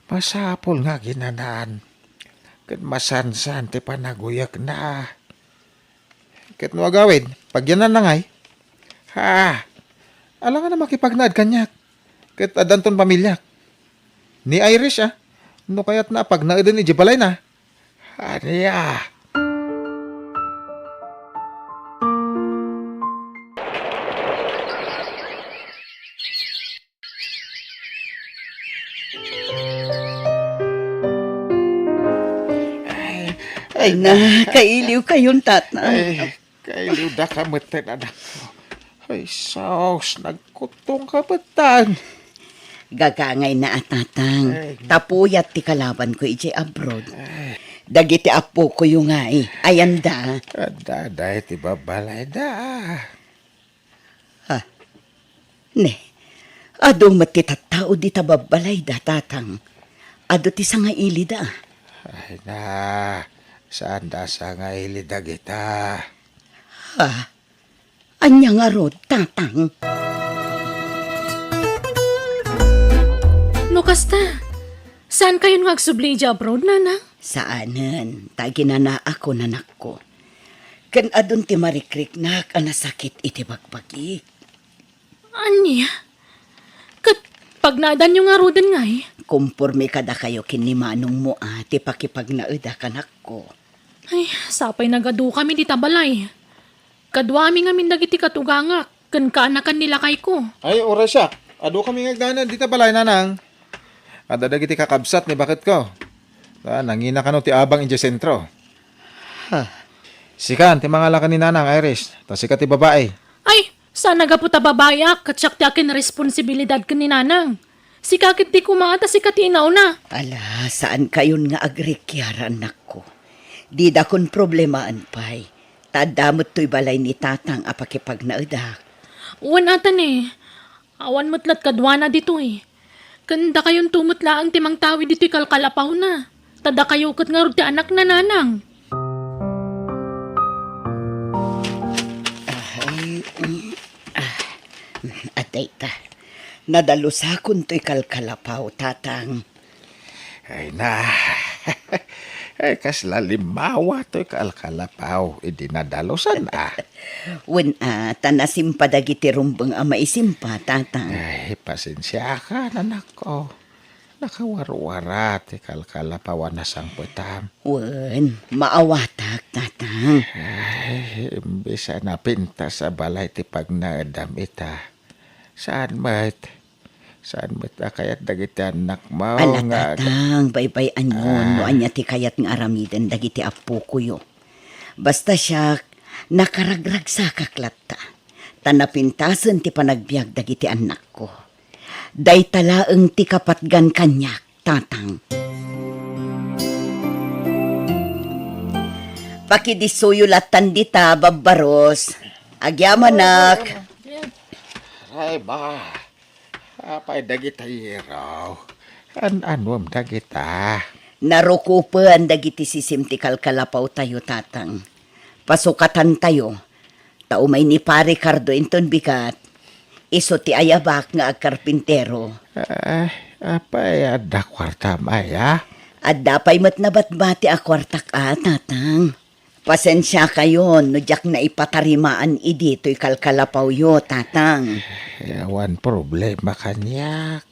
Masapul nga aginanan. Ket masansan ti panaguyekna. Ket no agawid, pagyannanna ngay? Ha? Alangan a makipagnaed kaniak. Ket addanton pamiliak. Ni Iris, a. No kayatna a pagnaeden idiay balayna. Ania? Ay, ay na, kailiwkayon, Tatang. Ay, kailiwdaka metten, anakko. Ay, sus, nagkuttongka metten. Gagangayna a, Tatang. Ay. Ta puyat ti kalabanko idiay abroad. Ay. Dagiti appokoyo ngay, ayanda. Adda, adda iti babbalayda. Ha? Ne, adu met ti tattao dita babbalayda, Tatang. Adu ti sangailida. Ay na, saanda a sangaili dagita. Ha? Ania ngarud, Tatang? No kasta, saankayon nga agsubli idiay abroad, Nanang? Saanen, ta aginanaakon, anakko. Ken adun ti marikriknak a nasakit iti bagbagik. Ania? Pagnaedanyo ngaruden ngay? Komporme kadakayo ken ni manongmo a ti pakipagnaedak, anakko. Ay, sapay nagadukami dita balay. Kaduami ngamin dagiti katugangak ken kaanakan ni lakayko. Ay, uray siak. Adukami nga agnaed dita balay, nanang. Adda dagiti kakabsat ni baketko. Ah, nangina kano ti abang idiay sentro. Ha. Sika ti mangalakan ni nanang, Iris. Ta sika ti babai. Ay, saan a gapu ta babaiak, ket siak ti akin responsibilidad ken ni nanang. Sika ket ti kumaa ta sika ti inauna. Ala, saan kayon nga agrikiar, annakko. Didakon problemaen pay. Ta adda met toy balay ni tatang a pakipagnaedak. Wen, ata ne. Awan met lat kaduana ditoy. Ken dakayonto met laeng ti mangtawid ditoy kalkalapawna. Ta dakayo ket ngarud ti anakna, nanang. Ay, mm, ah, adda ita. Nadalosakon toy kalkalapaw, tatang. Ay na. Ay, kasla limmawa toy kalkalapaw idi nadalusan, ah. Wen, ah, ta nasimpa dagiti rumbeng a maisimpa, tatang. Ay, pasensiaka, anakko. Nakawarwara ti kalkalapaw a nasangpetam. Wen, maawatak, tatang. Ay, imbes a napintas a balay ti pagnaedam ita. Saan met? Saan met a kayat dagiti annakmo? Ala, nga tatang, baybay-anyon no ania ti kayat nga aramiden dagiti appokoyo. Basta siak, nakaragragsakak latta. Ta napintasen ti panagbiag dagiti annakko. Dayta laeng ti kapatgan kaniak, tatang. Pakidissoyo lattan dita, babbaros. Agyamanak. Ay, ba. Apay dagita, Iraw? An-anuem dagita? Narukopen dagiti sisim ti kalkalapawtayo, tatang. Pasukatantayo. Ta umay ni Pare Cardo inton bigat, isu ti ayabak nga agkarpintero. Ah, apay adda kuartam aya? Adda pay met nabatbati a kuartak a, tatang. Pasensiakayon no diak naipatarimaan idi toy kalkalapawyo, tatang. Eh, awan problema kaniak.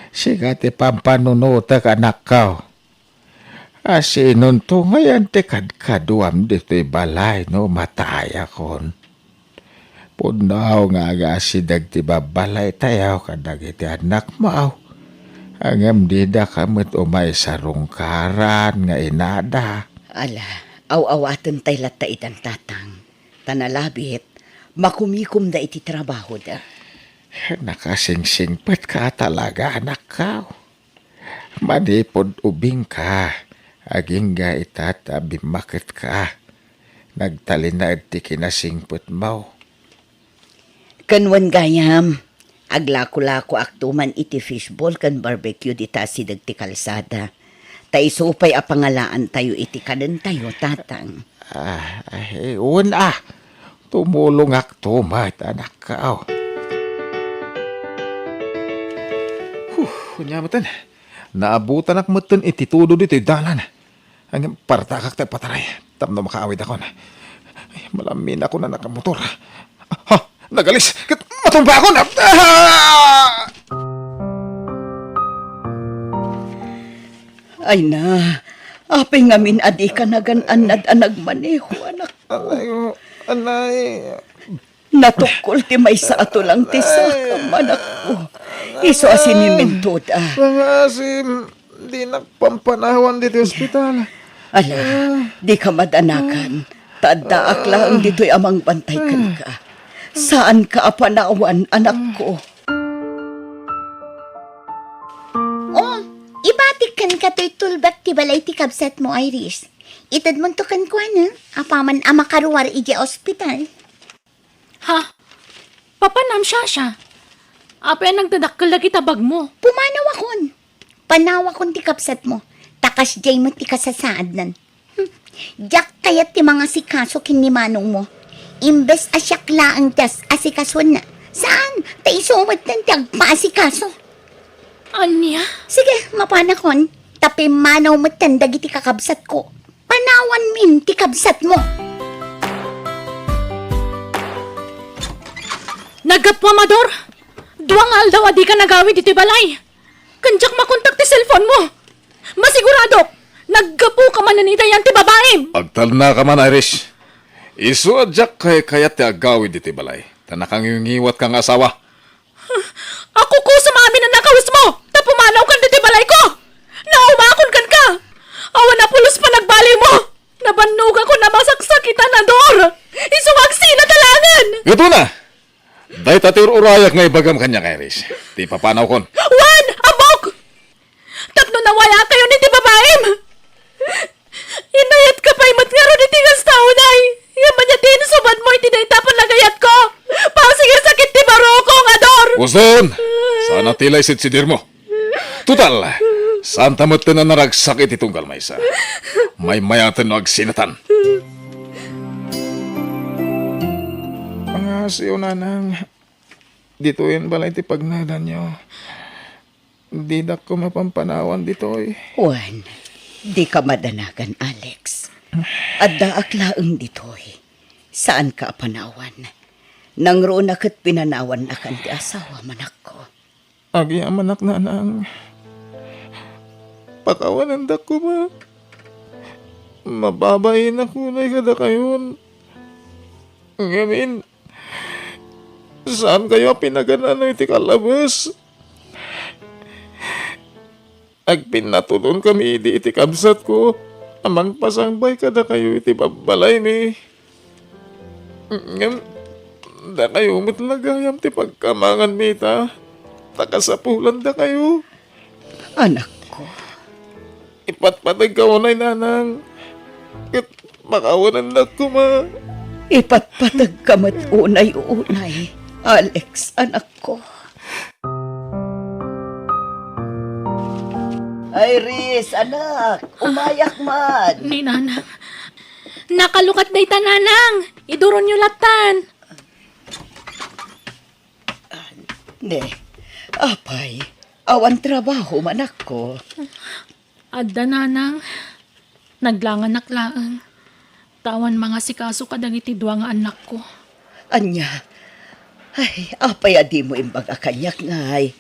Sika ti pampanunotek, anakko. Asinonto ngayen ti kadkaduam ditoy balay no matayakon? Pudno nga agasideg ti babbalaytayo kadagiti annakmo. Ngem didaka met umay sarungkaran nga inada. Ala, aw-awatentay latta itan, tatang. Ta nalabit, makumikomda iti trabahoda. Nakasingsingpetka talaga, anakko. Manipud ubingka, agingga ita ta bimmaketka. Nagtalinaed ti kinasingpetmo. Ken wen gayam, aglakolakoakto man iti fishball ken barbecue dita asideg ti kalsada. Ta isu pay a pangalaantayo iti kadentayo, tatang. Ah, ay, wen a. Tumulongakto met, anakko. Huh, ania metten. Naabutanak metten iti tudo ditoy dalan. Ngem partakak ti agpataray tapno makaawidakon. Ay, malaminakon a nakamotor. Ha! Nagalis! Ket matumbaakon! Ah! Ay na, apay ngamin a dika nagan-annad a nagmaneho, anakko? Anay, anay. Natukkol ti maysa a tulang ti sakam, anakko. Isu a sinimintoda. Pangasim, dinak pampanawan ditoy ospital. Ala, dika madanagan. Ta addaak laeng ditoy a mangbantay kenka. Saanka a panawan, anakko. Oh, ibatik kenka toy tulbek ti balay ti kabsatmo, Iris. Itedmonto kenkuana, apaman a makaruar idiay ospital. Ha? Papanam, Shasha? Apay a nagdadakkel dagiti bagmo? Pumanawakon. Panawakon ti kabsatmo. Ta kasdiay met ti kasasaadnan. Hmm. Diak kayat ti mangasikaso ken ni manongmo. Imbes a siak laeng ti as-, asikasuenna. Saan? Ta isu metten ti agpaasikaso. Ania? Sige, mapanakon. Ta pimmanaw metten dagiti kakabsatko. Panawanmin ti kabsatmo. Naggapu, Amador! Dua nga aldaw a dika nagawid iti balay. Ken diak makontak ti cellphone mo. Masiguradok, naggapuka manen iti ayan ti babaim. Agtalnaka man, Iris. Isu a diak kaykayat ti agawid iti balay, ta nakangiwngiwatka nga asawa. Akukusom amin a nakawesmo, ta pumanawkan ditoy balayko. Naumakon kenka. Awan a pulos panagbaliwmo. Nabannogakon a masaksakitan a Dor. Isu nga agsinat a laengen. Ket una, dayta ti ur-urayak nga ibagam kaniak, Iris. Ti papanawkon. Wen, ammok! Tapno nawayakayon iti babaim. Inayatka pay met ngarud iti kasta, unay. Ngem ania ti insubadmo iti dayta a panagayatko? Pasengesak iti barukong a Dor! Uston! Saan a ti la isidsidirmo. Total, saanta met ti naragsak iti tunggal maysa. Maymayaten no agsinatan. Mangasiw, nanang. Ditoyen balay ti pagnaedanyo. Didak koma pampanawan ditoy. Juan, dika madanagan, Alex. Addaak laeng ditoy. Saanka a panawan. Nangruna ket pinanawannakan ti asawam, anakko. Agyamanak, nanang. Pakawanendak koma. Mababainak unay kadakayon. Ngamin, saankayo a pinaganano iti kallabes. Agpinnatunonkami idi iti kabsatko a mangpasangbay kadakayo iti babbalaymi. Ngem, dakayo met la gayam ti pagkamanganmi ita, ta kasapulandakayo. Anakko. Ipatpategka unay, nanang. Ket pakawanendak koma. Ipatpategka met unay, unay, Alex, anakko. Iris, anak, umayak man. Ni nanang. Nakalukat dayta, nanang. Iduronyo lattan. Ne, apay, awan trabaho, anakko? Adda, nanang. Naglanganak laeng. Ta awan mangasikaso kadagiti dua nga annakko. Ania? Ay, apay a dimo imbaga kaniak ngay?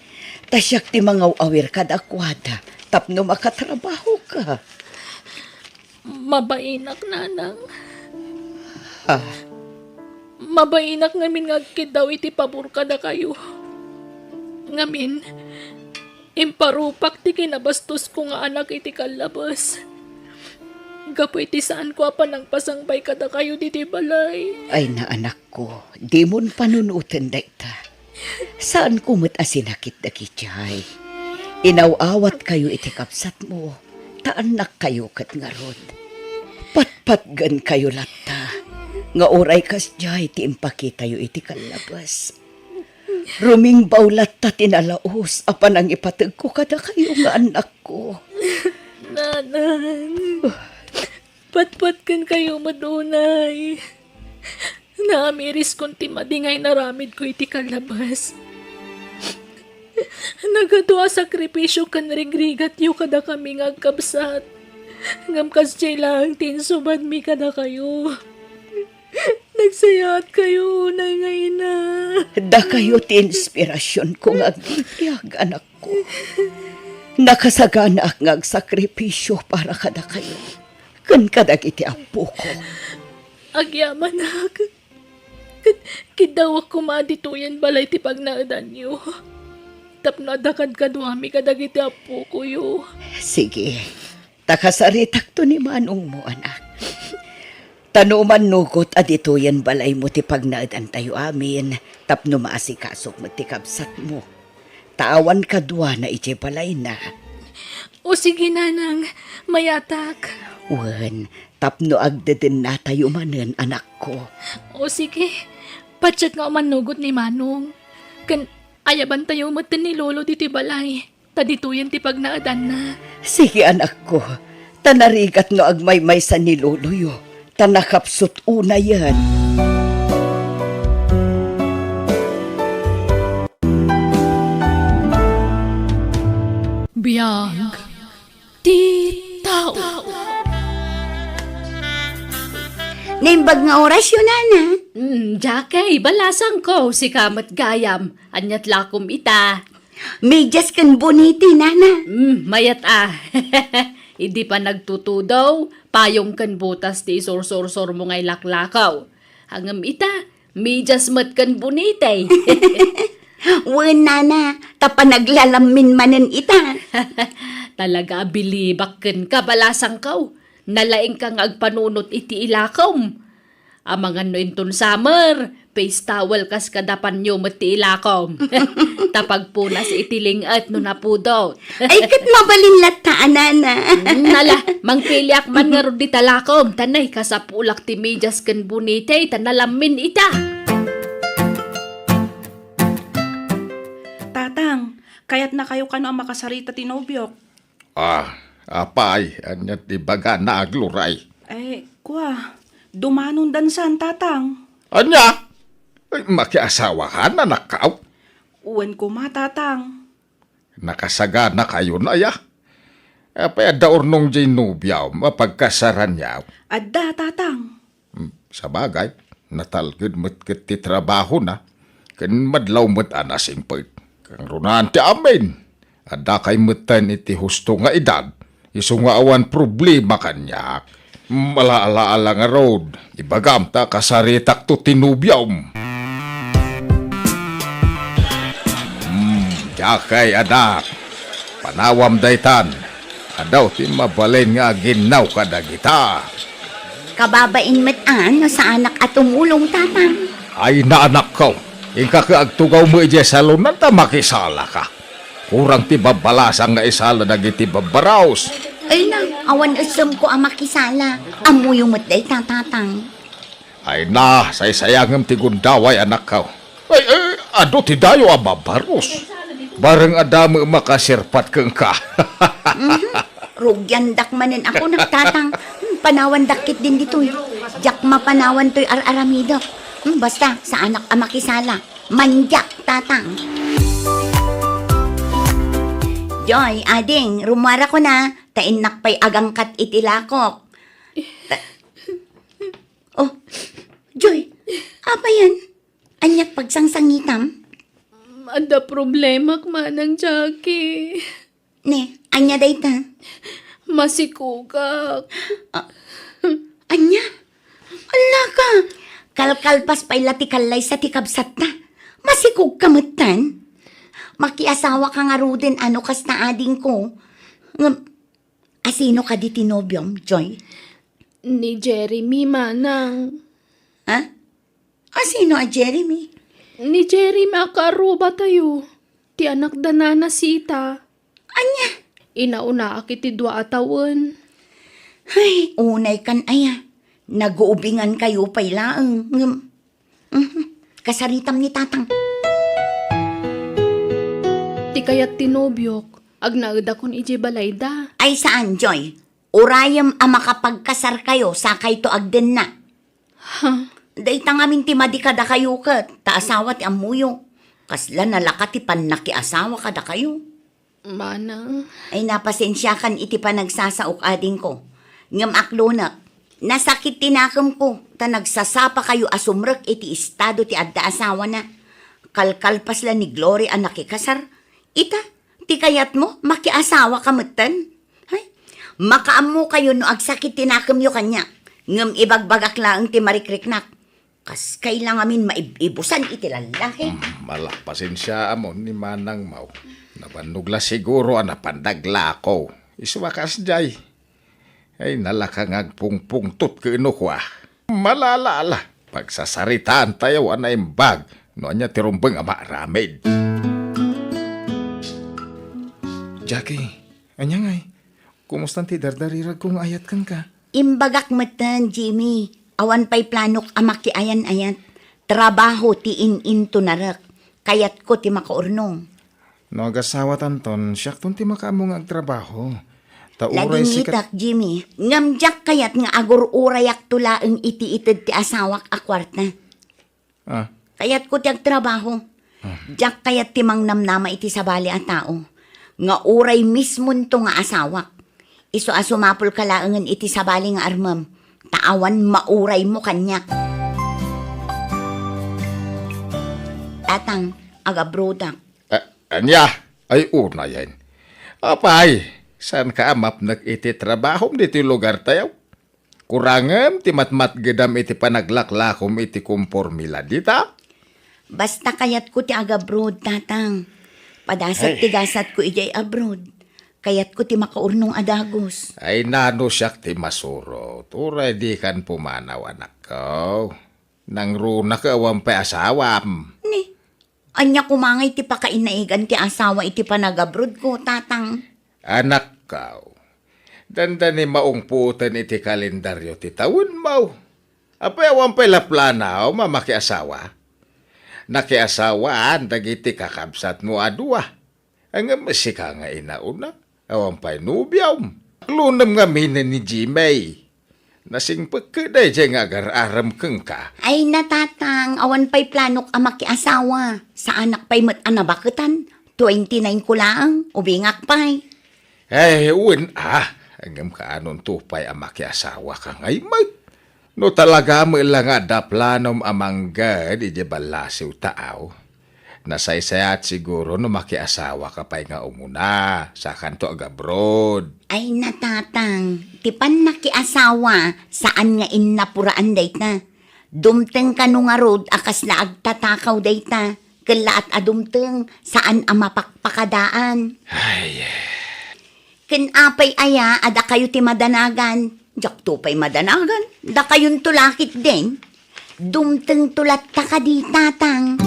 Ta siak ti mangaw-awir kadakuada tapno makatrabahoka. Mabainak, nanang. Ha? Mabainak ngamin nga agkiddaw iti pabor kadakayo. Ngamin, imparupak ti kinabastosko nga anak iti kallabes. Gapu iti saanko a panangpasangbay kadakayo ditoy balay. Ay, naanakko, dimon panunoten dayta. Saanko met a sinakit dagiti ay. Inaw-awatkayo iti kabsatmo, ta annakkayo ket ngarud. Patpatgenkayo latta, nga uray kasdiay ti impakitayo iti kallabes. Rumingbaw latta ti nalaus a panangipategko kadakayo nga annakko. Nanang, patpatgenkayo met unay. Naamiriskon ti madi nga inaramidko iti kallabes. Nagadu a sakripisio ken rigrigatyo kadakami nga agkabsat. Ngem kasdiay laeng ti insubadmi kadakayo. Nagsayaatkayo unay nga ina. Dakayo ti inspirasionko nga agbibiag, anakko. Nakasaganaak nga agsakripisio para kadakayo ken kadagiti appoko. Agyamanak, ket kiddawak koma a ditoyen balay ti pagnaedanyo tapno adda kadkaduami kadagiti appokoyo. Sige, ta kasaritakto ni manongmo, anak. Ta no umannugot a ditoyen balaymo ti pagnaedantayo amin tapno maasikasok met ti kabsatmo. Ta awan kaduana idiay balayna. O sige, nanang, mayatak. Wen, tapno agdedennatayo manen, anakko. O sige, patiek nga umannugot ni Manong. Ken ayabantayo metten ni Lolo ditoy balay, ta ditoyen ti pagnaedanna. Sige, anakko, ta narigat no agmaymaysa ni Loloyo, ta nakapsut unayen. Biag ti tao. Naimbag nga orasyo, nana. Mm, Jackie, balasangko, sika met gayam. Aniat lakom ita? Medias ken bonete, nana. Mm, mayat a. Idi panagtutudo, payong ken botas ti isursursurmo nga ilaklakaw. Ngem ita, medias met ken bonete. Wen, nana, ta panaglalammin manen ita. Talaga a bilibak kenka, balasangko. Nalaingka nga agpanunot iti ilakom. Amangan no inton summer, face towel kas kada panyo met ti ilakom. Ta pagpunas iti ling-et no napudot. Ay, ket mabalin latta a, nana. Nala, mangpiliak man ngarud dita lakom, ta nay, kasapulak ti medias ken bonete, ta nalammin ita. Tatang, kayatnakayo kano a makasarita ti nobiok? Ah, apay, ania ti bagana, agluray? Eh, kua, dumanon dansan, tatang. Ania? Ay, makiasawaka, anakko? Wen koma, tatang. Nakasaganakayon aya? Apay, adda urnong diay nobiam a pagkasaranyo? Adda, tatang. Hmm, sabagay, natalged met ket ti trabahona, ken madlaw met a nasingpet. Kangrunaan ti amin, addakay metten iti husto nga edad, isu nga awan problema kaniak. Mala-ala-ala ngarud, ibagam ta kasaritakto ti nobiom. Hmm, diakay, anak. Panawam daytan. Adaw ti mabalin nga aginnaw kadagita. Kababain met a no saanak a tumulong, tatang. Ay, anakko. Inka ket agtugawmo idiay salonan ta makisalaka. Kurang ti babbalasang nga isala dagiti babbaraos. Ay na, awan esemko a makisala. Ammoyo met dayta, tatang. Ay na, saysayangem ti gundaway, anakko. Ay, ay, adu ti dayo a babbaros. Bareng adda met makasirpat kenka. Mhm. Rugiandak manen a kunak, tatang. Hmm, panawandak ketdin ditoy. Diak mapanawan toy ar-aramidek. Hmm, basta, saanak a makisala. Mandiak, tatang. Joy, ading, rummuarako na. Ta innak pay agangkat iti lakok. Ta-, oh, Joy, apay yan? Aniat pagsangsangitam? Adda problemak, Manang Jackie. Ne, ania dayta? Masikogak. Ah, ania? Ala ka! Kalkalpas pay la ti kallaysa ti kabsatta. Masikogka metten? Makiasawaka ngaruden a no kasta, adingko. Ngem, asino kadi ti nobiom, Joy? Ni Jeremy, manang. Ha? Asino a Jeremy? Ni Jeremy a kaarrubatayo, ti anak da Nana Sita. Ania? Inaunaak iti dua a tawen. Ay, unay kan aya. Naguubingan kayo pay laeng. Ngem, mhm, kasaritam ni Tatang. Ti kayat ti nobiok, agnaedakon idiay balayda. Ay, saan, Joy? Urayem a makapagkasar kayo, sakayto agdenna. Ha? Dayta ngamin ti madi kadakayo ket, ta asawa ti ammoyo. Kasla nalaka ti pannakiasawa kadakayo. Manang. Ay, napasensiakan iti panagsasaok, adingko. Ngem aklonek, nasakit ti nakemko, ta nagsasapa kayo a sumrek iti estado ti adda asawana. Kalkalpas la ni Glory a nakikasar. Ita, ti kayatmo, makiasawa ka metten? Hay, makaammo kayo no agsakit ti nakemyo kaniak. Ngem ibagbagak laeng ti marikriknak. Kas kailangamin maib-ibusan iti lallaki. Hmm, ala, pasensiaam ni Manang Mau. Nabannog la siguro a napan daglako. Isu a kasdiay. Ay, nalaka nga agpungpungtot ken ukua. Malala, ala. Pagsasaritaan tayo a naimbag no ania ti rumbeng a maaramid. Jackie, ania ngay? Kumustan ti dardariragko nga ayat kenka? Imbagak metten, Jimmy. Awan pay planok a makiayan-ayat. Trabaho ti in-intonarek. Kayatko ti makaurnong. No agasawatanton, siakton ti makaammo nga agtrabaho. Ta uray sika- Nadingitak, Jimmy. Ngem diak kayat nga agur-urayakto laeng iti ited ti asawak a kuarta. Ah. Kayatko ti agtrabaho. Ah. Diak kayat ti mangnamnama iti sabali a tao. Nga uray mismonto nga asawak. Isu a sumapulka laengen iti sabali nga armem. ta awan mauraymo kaniak. Tatang, agabrodak. A-, ania? Ay, unayen. Apay, saanka a mapnek iti trabahom ditoy lugartayo? Kurangem ti matmatgedam iti panaglaklakom iti komporme la dita? Basta kayatko ti agabroad, Tatang. Padasat Ay. ti gasatko idiay abroad. Kayatko ti makaurnong a dagus. Ay, nano siak ti masurot. Uray dikan pumanaw, anakko. Nangrunak awan pay asawam. Ni, ania koma ngay ti pakainaigan ti asawa iti panagabroadko, Tatang? Anakko, dandani maungpoten iti kalendaryo ti tawenmo. Apay, awan pay la planaw a makiasawa? Nakiasawaan dagiti kakabsatmo a dua. Ngem sika nga inauna, awan pay nobiom. Aklonem ngamin ni Jimmy. Nasingpek daydiay nga agar-arem kenka. Ay, Tatang, awan pay planok a makiasawa. Saanak pay met a nabaketan. Twenty-nine ko laeng, ubingak pay. Ay, wen, ah. Ngem kaanonto pay a makiasawa ka ngay met? No talaga met la nga adda planom a mangged idiay ballasiw taaw, nasaysayaat siguro no makiasawa ka pay nga umuna, sakanto agabroad. Ay, Tatang, ti pannakiasawa, saan nga innapuraan dayta. Dumteng kano ngarud a kasla agtatakaw dayta, ken laat a dumteng, saan a mapakpakadaan. Ay. Ken apay aya a dakayo ti madanagan? Diakto pay madanagan, dakayonto la ketdin. Dumtengto latta kadi, Tatang.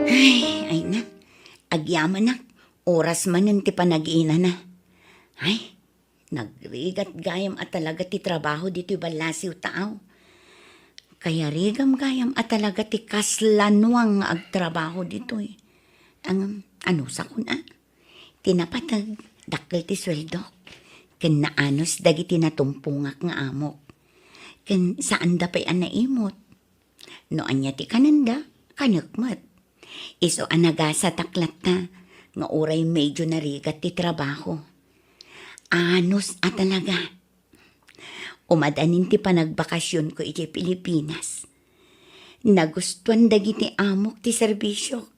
Ay, ay na. Agyamanak, oras manen ti panagiinana. Ay, nagrigat gayam a talaga ti trabaho ditoy ballasiw taaw. Kayarigam gayam a talaga ti kasla nuang nga agtrabaho ditoy. Ngem, anusakon a? Ti napateg, dakkel ti sueldok. Ken naanus dagiti natumpongak nga amok. Ken saanda pay a naimot. No ania ti kanenda, kanek met. Isu a nagasatak latta nga uray medyo narigat ti trabaho. Anus a talaga. Umadanin ti panagbakasionko idiay Pilipinas. Nagustuan dagiti amok ti serbisiok.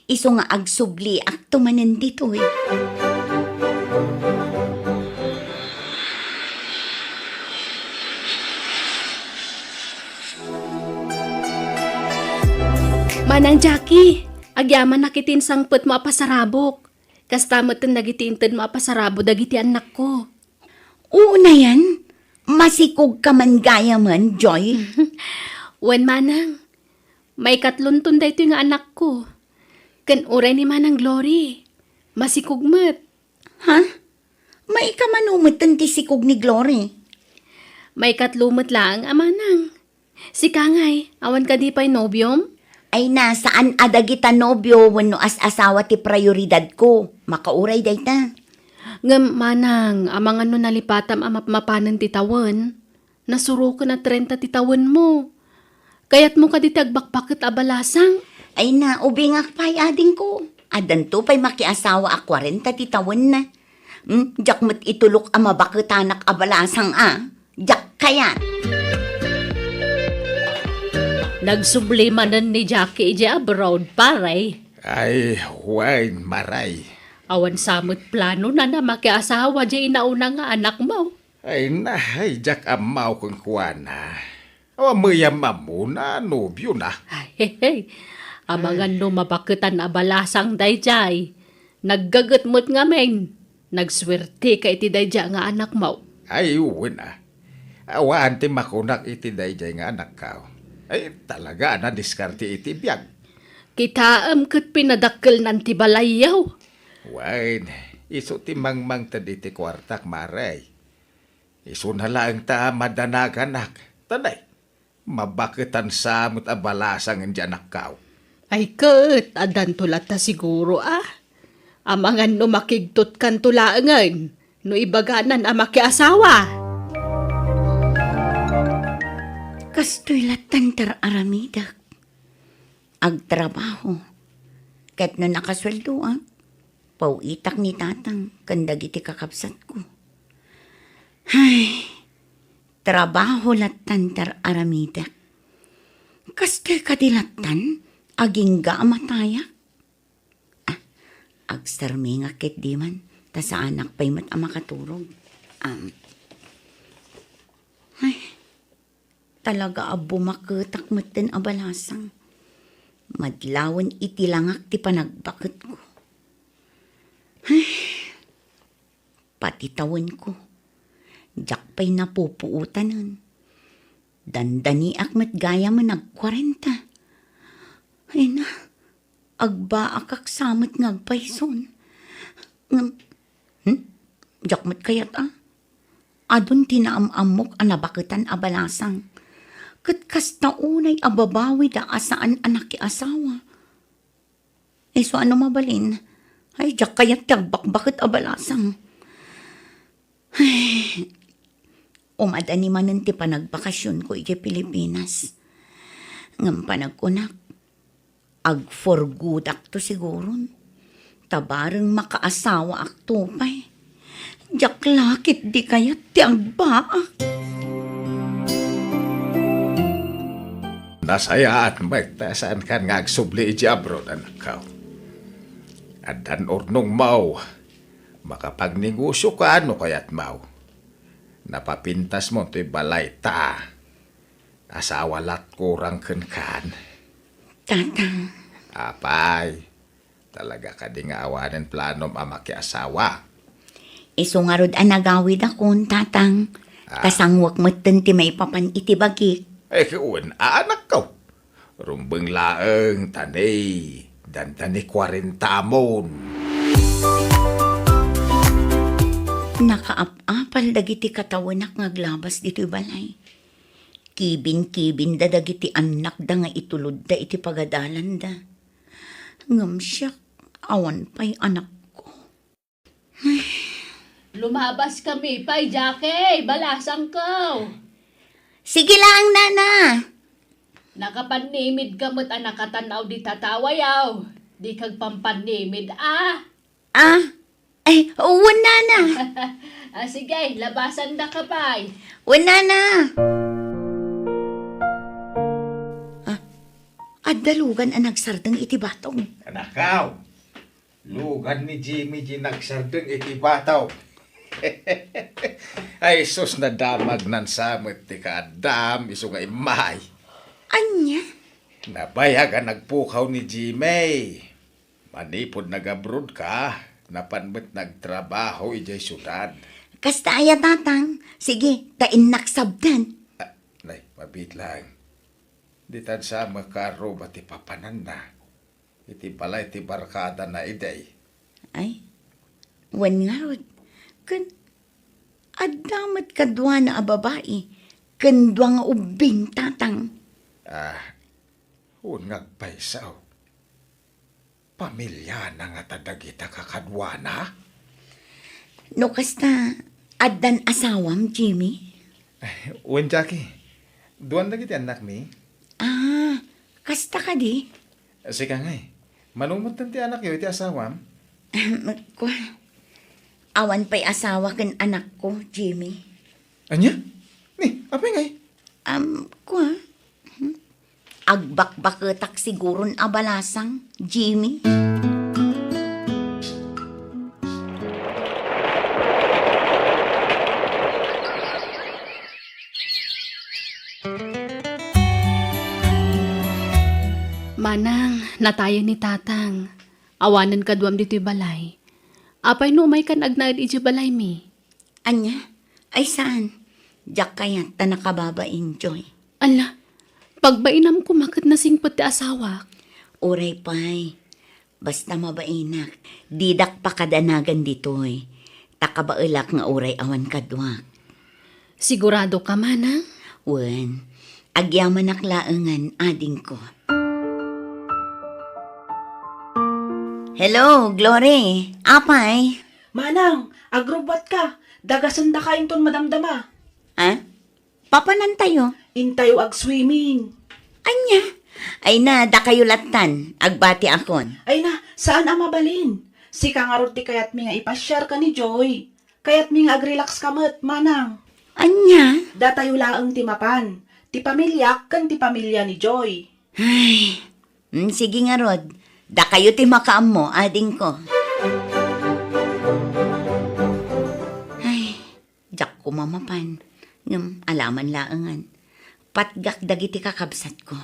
Isu nga agsubliakto manen ditoy. Manang Jackie, agyamanak iti insangpetmo a pasarabok. Kasta met dagiti intedmo a pasarabo dagiti annakko. Unayen, masikogka man gayamen, Joy? Wen, Manang. Maikatlonton daytoy nga anakko. Ken uray ni Manang Glory, masikog met. Ha? Maika mano metten ti sikog ni Glory? Maikatlo met laeng a manang. Sika ngay, awan kadi pay nobiom? Ay na, saan a dagita nobio wenno as-asawa ti prioridadko. Makauray dayta. Ngem, manang, amangan no nalipatam a mapmapanen ti tawen. Nasuroken a trenta ti tawenmo. Kayatmo kadi ti agbakbaket a balasang? Ay na, ubingak pay, adingko. Addanto pay makiasawa a kwarenta ti tawenna. Hmm, diak met itulok a mabaketanak a balasang a. Diak kayat. Nagsubli manen ni Jackie idiay abroad, pare. Ay, wen, Mare. Awan sa met planona a makiasawa diay inauna nga anakmo. Ay na, ay, diak ammo kenkuana. Awan met ammo no nobiona. Ay, hey, hey. Amangan no mabaketan a balasang daydiay. Naggaget met ngamin. Nagsuerteka iti daydiay nga anakmo. Ay, wen a. Awan ti makunak iti daydiay nga anakko. Ay, talaga a nadiskarte iti biag. Kitaem ket pinadakkelnan ti balayyo. Wen, isu ti mangmangted iti kuartak, Mare. Isuna laeng ta madanaganak. Tanay, mabaketan sa met a balasangen ti anakko. Ay ket, addanto latta siguro a. Amangan no makigtotkanto laengen no ibaganan a makiasawa. Kastoy lattan ti ar-aramidek. Agtrabaho. Ket no nakasueldoak, paw-itak ni Tatang ken dagiti kakabsatko. Hay, trabaho lattan ti ar-aramidek. Kastoy kadi lattan, agingga a matayak? Ah, agsarmingak ketdi man, ta saanak pay met a makaturog. Am, ay, talaga a bumaketak metten a balasang. Madlawen iti langak ti panagbaketko. Ay, pati tawenko. Diak pay napupuotanen. Dandaniak met gayamen agkuarenta. Ay na, agbaakak sa met nga agpayson. Ngem, hmm? Diak met kayat a. Adun ti naam-ammok a nabaketan a balasang. Ket kasta unay a babawida a saan a nakiasawa. Isu a no mabalin, ay, diak kayat ti agbakbaket a balasang. Ay, umadani manen ti panagbakasionko idiay Pilipinas. Ngem panagkunak, agforgudakto siguron. Ta bareng makaasawaakto pay. Diak la ketdi kayat ti agbaak. Nasayaat met ta saankan nga agsubli iti abroad, anakko. Addan urnongmo. Makapagnegosioka no kayatmo. Napapintasmo toy balay ta asawa lat kurang kenkan. Tatang. Apay, talaga kadi nga awanen planom a makiasawa? Isu ngarud a nagawidakon, Tatang. Ah. Kasangwek metten ti maipapan iti bagik. Eh, wen, anakko. Rumbeng laeng, ta ni, dandani kuarenta amon. Nakaap-apal dagiti katawenak nga aglabas ditoy balay. Kibin-kibinda dagiti annakda nga itulodda iti pagadalanda. Ngem siak, awan pay anakko. Lumabas kami pay, Jackie, balasangko. Sige lang, Nana. Nakapannimid ka met a nakatan-aw di tatawayaw. Di kagpampannimid, ah. Ah, ay, wen, Nana. Ah, sige, labasan da ka pay. Wen, Nana. Ah, adda lugan a nagsardeng iti batog. Anakaw, lugan ni Jimmy di nagsardeng iti batog. Ay, sus, nadamagnan sa met ti kaaddam, isu nga immay. Ania? Nabayag a nagpukaw ni Jimmy. Manipud nag-abroad ka, napan met nagtrabaho idiay siudad. Kasta aya, Tatang? Sige, ta innak sabdan. Ah, nay, mabiit lang. Ditan sa makaruba ti papananna. Iti balay ti barkadana idi. Ay, wen ngarud. Ken, adda met kaduana a babai, ken dua nga ubbing, Tatang. Ah, wen nga agpayso. Pamiliana ngata dagita kakaduana? No kasta, addan asawam, Jimmy? Wen, Jackie. Duan dagiti annakmi. Ah, kasta kadi? Sika ngay, mano metten ti anakyo iti asawam? Kua, awan pay asawa ken anakko, Jimmy. Ania? Ni, apay ngay? Am, kua, hmm? Agbakbaketak siguron a balasang, Jimmy. Manang, natayen ni Tatang. Awanen kaduam ditoy balay. Apay no umaykan agnaed idiay balaymi? Ania? Ay saan? Diak kayat ta nakababain, Joy. Ala, pagbainam koma ket nasingpet ti asawak. Uray pay. Basta mabainak, didak pakadanagan ditoy. Ta kabaelak nga uray awan kaduak. Sigurado ka, Manang? Wen, agyamanak laengen, adingko. Hello, Glory. Apay? Manang, agrubbuat ka. Dagasendaka inton madamdama. Ah? Papanantayo? Intayo agswimming. Ania? Ay na, dakayo lattan, agbatiakon. Ay na, saan a mabalin. Sika ngarud ti kayatmi nga ipasiar ken ni Joy. Kayatmi nga agrelax ka met, manang. Ania? Datayo laeng ti mapan. Ti pamiliak ken ti pamilia ni Joy. Ay, mm, sige ngarud. Dakayo ti makaammo, adingko. Ay, diak koma mapan. Ngem alaman laengen. Patgak dagiti kakabsatko.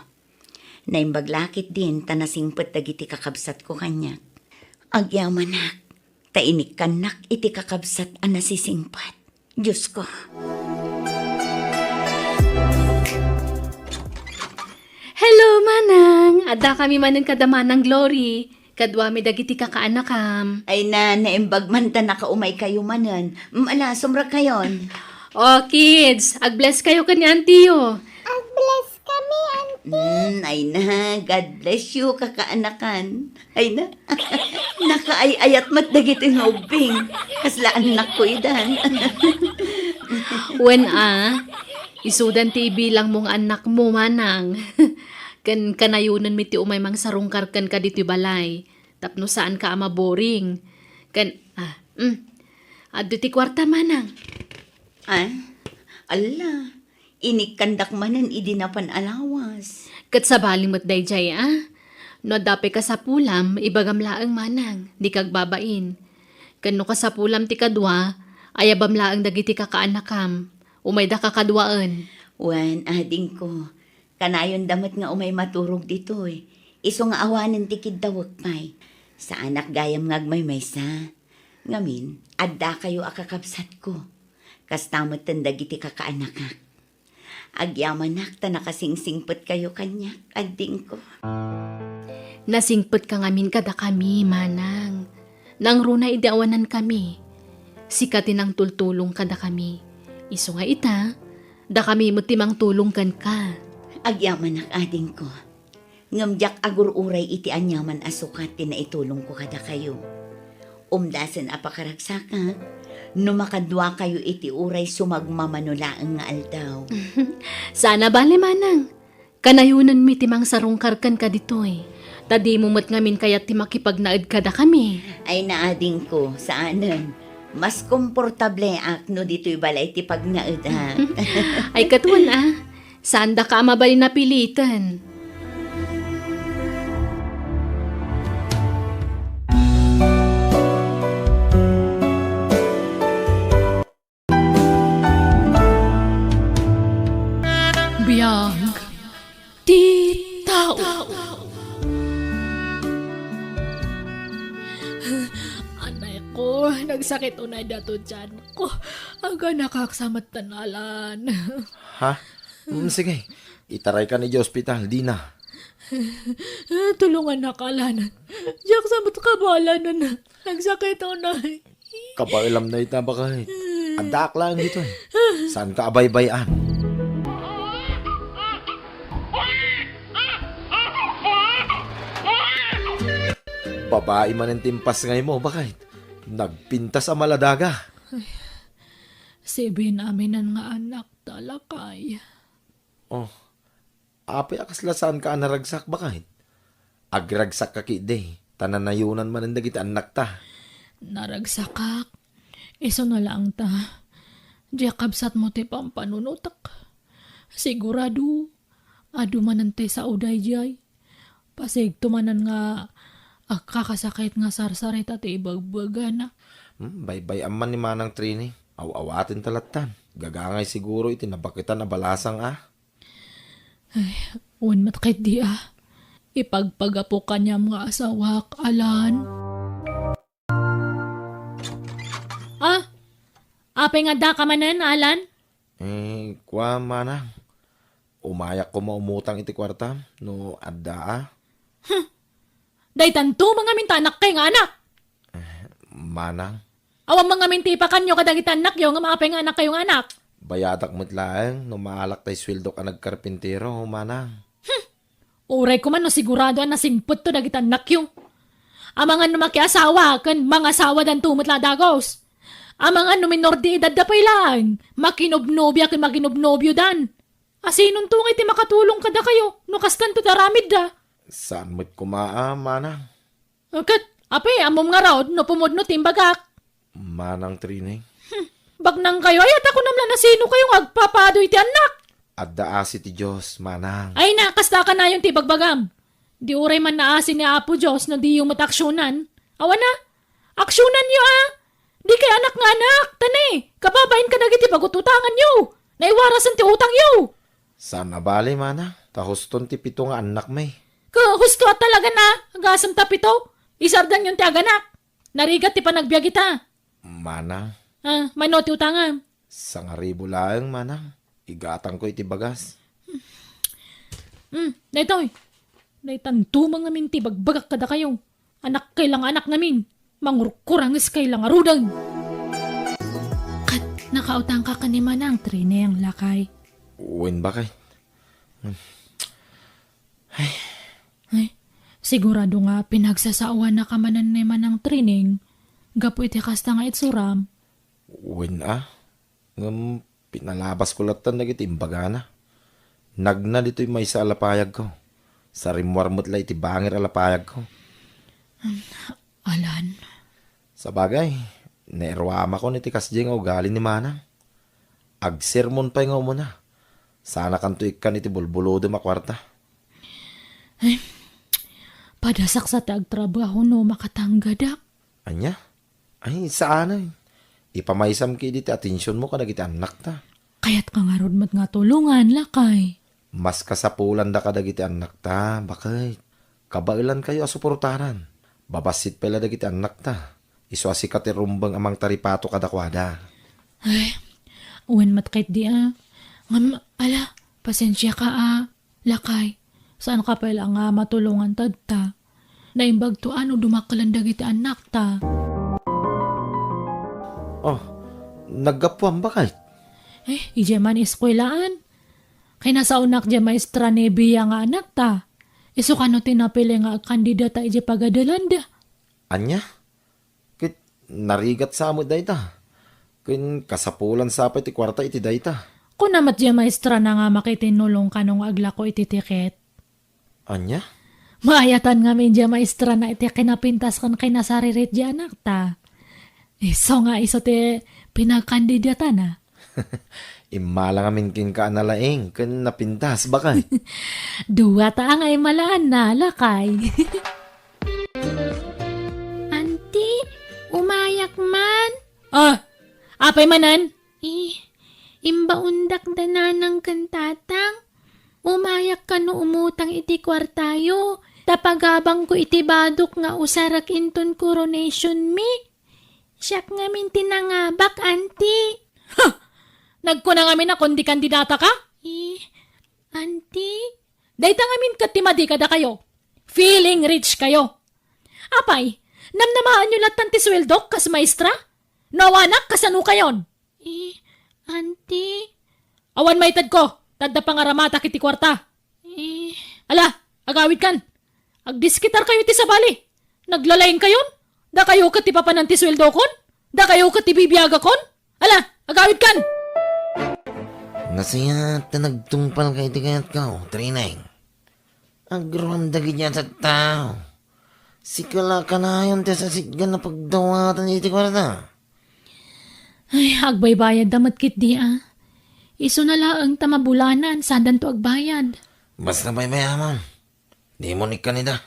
Naimbag la ketdin ta nasingpet dagiti kakabsatko kaniak. Agyamanak, ta inikkannak iti kakabsat a nasisingpet. Diosko. Hello, Manang! Addakami manen kada Manang Glory. Kaduami dagiti kakaanakam. Ay na, naimbag man ta nakaumaykayo manen. Mm, ala, sumrekayon. Oh, kids, ag-bless kayo ken ni Auntie yo. Ag-bless kami, Auntie. Mm, ay na, God bless you, kakaanakan. Ay na, nakaay-ayat met dagitoy nga ubbing. Kasla annakko idan. Wen a, isudan ti ibilangmo nga annakmo, Manang. Ken kanayonenmi ti umay mangsarungkar kenka ditoy balay. Tapno saanka a maboring. Ken, ah, mm. Adda ti kuarta, Manang. Ah, ala, inikkandak manen idi napan a lawas. Ket sabali met daydiay, a? No adda pay kasapulam, ibagam laeng, Manang, dika agbabain. Ken no kasapulam ti kadua, ayabam laeng dagiti kakaanakam. Umayda kakaduaen. Wen, adingko, kanayonda met nga umay maturog ditoy, isu nga awanen ti kiddawek pay. Saanak gayam nga agmaymaysa. Ngamin, addakayo a kakabsatko. Kasta metten dagiti kakaanakak. Agyamanak ta nakasingsingpetkayo kaniak, adingko. Nasingpetka ngamin kadakami, Manang. Nangruna idi awanankami, sika ti nangtultulong kadakami. Isu nga ita, dakami met ti mangtulong kenka. Agyamanak, adingko. Ngem diak agur-uray iti aniaman a sukat ti naitulongko kadakayo. Umdasen a pakaragsakak, no makaduakayo iti uray sumagmamano laeng nga aldaw. Saan a bale, Manang. Kanayonenmi ti mangsarungkar kenka ditoy. Ta dimo met ngamin kayat ti makipagnaed kadakami. Ay, naadingko, saanen. Mas komportableak no ditoy balay ti pagnaedak. Ay, ket wen a, saandaka a mabalin a piliten. Biag ti tao. Anay ko, nagsakit unay dato tiyan ko. Aganakak sa matanalan. Ha? Mm, sige. Itarayka ni ospital, dina. Tulongannak, Alan. Diak sa met kabaelan. Nagsakit unay. Kabaelam na ita, baket. Addaak laeng ditoy. Saanka a baybay-an? Babai manen ti impasngaymo, baket. Nagpintas a maladaga. Ay, si Benjamin nga anakta, lakay. Oh, apay a kasla saanka a naragsak, baket? Agragsak ka ketdi, ta nanayonan manen dagiti annakta. Naragsakak. Isuna laeng ta, diak kabsatmo ti pampanunotek. Sigurado, adu manen ti sao daydiay. Pasigto manen nga agkakasakit nga sarsarita ti ibagbagana. Hmm, baybay-am man ni Manang Trini. Aw-awaten ta lattan. Gagangay siguro iti nabaketan a balasang a. Ay, wen met ketdi a. Ipagpagapo kaniam nga asawak, Alan. Ah, apay nga addaka manen, Alan? Eh, kua, Manang. Umayak koma umutang iti kuartam no adda a. Hmm. Daytanto mangamin ta annakkayo nga anak. Eh, Manang. Awan mangamin ti ipakanyo kadagiti annakyo ngem apay nga annakkayo nga anak? Bayadak met laeng no maalak tay sueldok a nagkarpintero, Manang. Hmm. Uray koma no sigurado a nasingpetto dagiti annakyo. Amangan no makiasawa ken mangasawadanto met la dagus. Amangan no minor de edadda pay laeng, makinobnobia ken makinobnobiodan. Asinonto nga iti makatulong kadakayo no kastanto ti aramidda? Saan met koma a, manang. Ket, apay, ammom ngarud no pumudno ti imbagak? Manang Trineng. Hmm, bagnangkayo, ay, ta kunam la no sinokayo nga agpapaaduy ti annak. Adda asi ti Dios, manang. Ay na, kasta kanayon ti ibagbagam. Di uray man naasi ni Apo Dios no diyo met aksionan. Awan a, aksionanyo a. Dikay anak nga anak, ta ne, kababain kadagiti pagututangannyo. Naiwarasen ti utangyo. Saan a bale, manang, ta huston ti pito nga annakmi. Ka, husto a talaga na, agasem ta pito. Isardanyon ti aganak. Narigat ti panagbiag ita. Manang. Ah, mano ti utangam? Sangaribu laeng, manang. Igatangko iti bagas. Hmm, daytoy. Daytan tumang amin ti bagbagak kadakayo. Anakkay la nga anak ngamin. Mangurkuranges kay la ngaruden. Ket nakautangka ken ni Manang Trineng, lakay? Wen, bakay. Ay, sigurado nga pinagsasaoannaka manen ni Manang Trineng gapu iti kasta nga itsuram. Wen a, ngem pinalabasko latta dagiti imbagana. Nagna ditoy maysa a lapayagko. Sa rimmuar met la iti bangir a lapayagko. Alan. Sabagay, nairuamakon iti kasdiay nga ugali ni Manang. Agsermon pay nga umuna. Sanakanto ikkan iti bulbulodem a kuarta. Ay, padasak sa ti agtrabaho no makatanggadak. Ania? Ay, saan ay. Ipamaysam ketdi ti atensionmo kadagiti annakta. Kayatka ngarud met nga tulongan, lakay? Mas kasapulandaka dagiti annakta, baket. Kabaelankayo a suportaran. Babassit pay la dagiti annakta. Isu a sika ti rumbeng a mangtaripato kadakuada. Ay, wen met ketdi a. Ngem, ala, pasensiaka a, lakay. Saanka pay la nga matulongan tatta. Naimbagto a no dumakkelan dagiti annakta. Oh, naggapuam, baket? Eh, idiay man eskuelaan. Kinasaonak diay maestra ni Bia nga anakta. Isu kano ti napili nga agkandidata idiay pagadalanda. Ania? Ket narigat sa met dayta. Ken kasapulan sa pay ti kuarta iti dayta. Kuna met diay maestrana nga makitinnulong kano nga aglako iti tiket. Ania? Maayatan ngamin diay maestrana iti kinapintas ken kinasaririt diay anakta. Isu nga isu ti pinagkandidatana. Immala ngamin kenka a nalaing ken napintas, baket. Dua ta angay malaanna, lakay. Anti, umayak man. Ah, apay manen? Eh, imbaondak da nanang ken tatang. Umayak kano umutang iti kuartayo, ta pagabangko iti badok nga usarek inton coronation mi. Siak ngamin ti nangabak, anti. Ha! Nagkuna ngamin a kundi kandidataka? Eh, anti? Dayta ngamin ket ti madi kadakayo. Feeling rich kayo. Apay, namnamaenyo lattan ti sueldok kas maestra? No awanak, kasanokayon? Eh, anti? Awan maitedko, ta adda pangaramatak iti kuarta. Eh. Ala, agawidkan. Agdiskitarkayo iti sabali. Naglalaingkayon? Dakayo ket ti papanan ti sueldokon? Dakayo ket ti bibiagakon? Ala, agawidkan! Nasayaat ta nagtungpalka iti kayatko, Trineng. Agruam dagiti a tattao. Sika la kanayon ti asasitgan a pagdawatan iti kuarta. Ay, agbaybayadda met ketdi a. Isuna laeng ta mabulanan, saandanto agbayad. Basta baybayamon. Dimon ikkanida.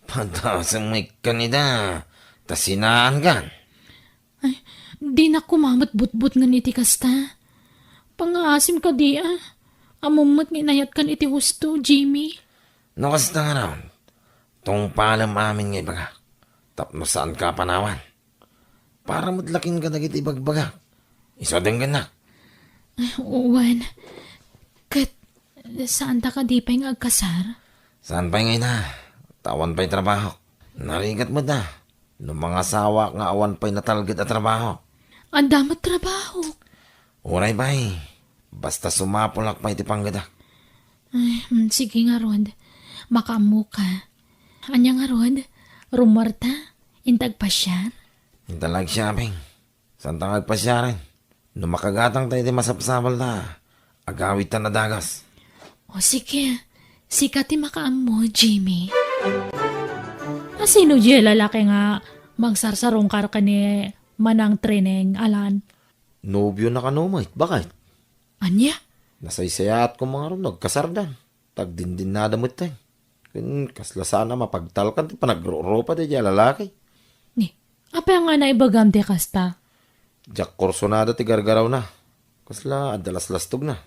Padasem ikkanida. Ta sinaankan. Ay, dinak koma met butbutngen iti kasta. Pangngaasim kadi a. Ammom met nga inayatkan iti husto, Jimmy. No kasta ngarud, tungpalem amin nga ibagak. Tapno saanka a panawan. Para met la kenka dagiti ibagbagak. Isu a denggennak. Ay, wen. Ket, saanta kadi pay nga agkasar? Saan pay nga ita? Ta awan pay trabahok. Narigat met a. No mangasawaak nga awan pay natalged a trabahok. Adda met trabahok. Uray pay. Basta sumapulak pay ti panggedak. Ay, mm, sige ngarud. Makaammoka. Ania ngarud? Rummuarta? Inta agpasiar? Inta la agshopping. Saanta nga agpasiaren? No makagatangta iti masapsapulta, Agawidtan a dagus. O sige, sika ti makaammo, Jimmy. A sino diay lalaki nga magsarsarungkar ken ni Manang Trineng, Alan? Nobiona kano met, baket? Ania? Nasaysayaat koma ngarud no agkasardan. Tagdindinnada metten. Ken kasla saan a mapagtalkan ti panagrurupa daydiay a lalaki. Ni, apay nga naibagam ti kasta? Diak kursonada ti gargarawna. Kasla adda laslastogna.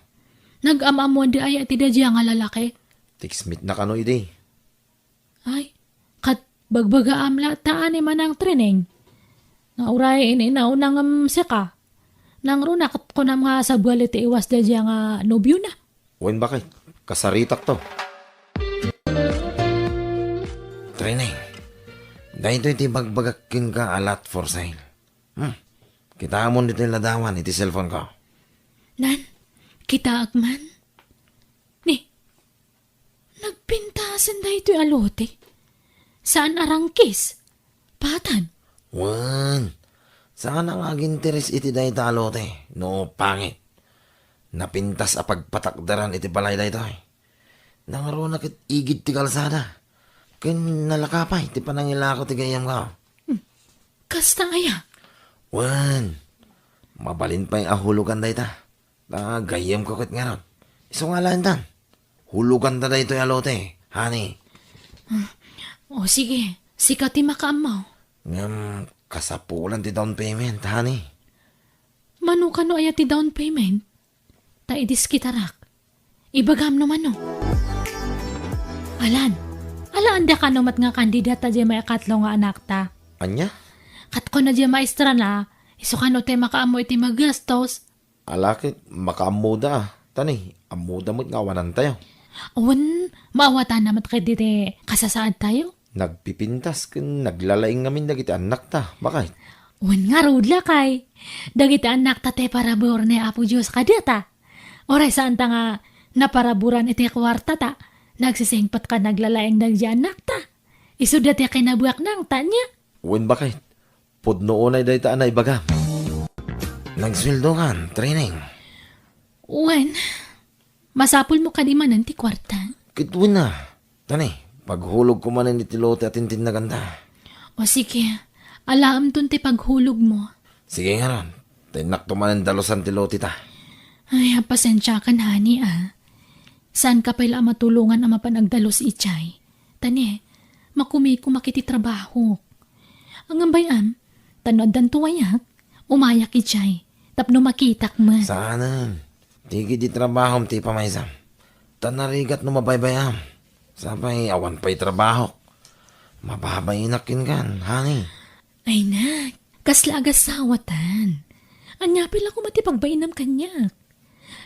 Nagam-ammoanda aya ti daydiay nga lalaki? Text meetna kano idi. Ay, ket bagbagaam latta ni Manang Trineng. Nga uray in-inauna ngem sika. Nangruna ket kunam nga sabali ti iwas daydiay nga nobiona. Wen, baket, kasaritakto. Trineng, daytoy ti ibagbagak kenka a lot for sale. Hmm, kitaemon ditoy ladawan iti cellphone ko. Nan, kitaek man. Ni, nagpintasen daytoy a lote. Saan a rangkis. Patan. Wen, saan a nga aginteres iti dayta a lote no pangit. Napintas a pagpatakderan iti balay daytoy. Nangruna ket igid ti kalsada. Ken nalaka pay ti panangilako ti gayyemko. Hmm. Kasta aya? Wen, mabalin pay a hulugan dayta. Ta gayyemko ket ngarud. Isu nga alaentan. Huloganta daytoy a lote, honey. Ah, o sige, sika ti makaammo. Ngem kasapulan ti down payment, honey. Mano kano aya ti down payment? Ta idiskitarak. Ibagam no mano. Alan, alaanda kano met nga kandidata diay maikatlo nga anakta? Ania? Ket kuna diay maestra na, isu kano ti makaammo iti magastos? Ala ket makaammoda a. Ta ni, ammoda met nga awanantayo. Wen, maawatanna met ketdi ti kasasaadtayo. Nagpipintas ken naglalaing ngamin dagiti annakta, baket. Wen ngarud, lakay. Dagiti annakta ti parabur ni Apo Dios kadata. Uray saanta nga naparaburan iti kuartata, nagsisingpet ken naglalaing dagiti annakta. Isu dayta ti kinabuaknangta, ania? Wen, baket. Pudno unay dayta a naibagam. Nagsueldokan, Trineng? Wen, masapulmo kadi manen ti kuarta? Ket wen a. Ta ni, paghulogko manen iti lote a tintinnaganta. O sige, alaemton ti paghulogmo. Sige ngarud, ta innakto manen dalusan ti loteta. Ay, pasensiakan, honey, a. Saanka pay la a matulongan a mapan agdalus idiay. Ta ni, makumikuma iti trabahok. Ngem bay-am, ta no addanto wayak, umayak idiay, tapno makitak met. Saanen. Ti igid ti trabahom ti ipamaysam. Ta narigat no mabaybay-am. Sapay awan pay trabahok. Mababainak kenkan, honey. Ay, nak, kasla agasawatan. Ania pay la koma ti pagbainam kaniak?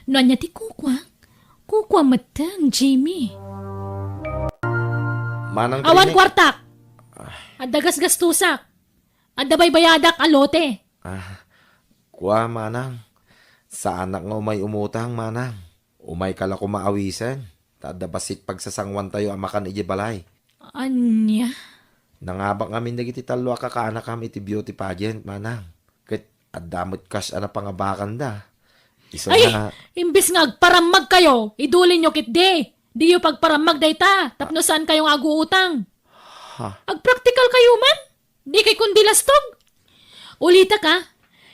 No ania ti kukuak, kukuam metten, Jimmy. Manang Awan Trini- kuartak! Adda gasgastusak! Adda baybayadak a lote! Ah, kua, manang. Saanak nga umay umutang, manang. Umayka la koma awisen, ta adda bassit pagsasanguantayo a makan idiay balay. Ania? Nangabak ngamin dagiti tallo a kakaanakam iti beauty pageant, manang. Ket adda met cash a napangabakanda. Isu Ay, nga imbes nga agparammagkayo, idulinyo ketdi. Diyo pagparammag dayta, tapno saankayo nga aguutang. Ha? Agpraktikalkayo man. Dikay kundi lastog. Ulitak a,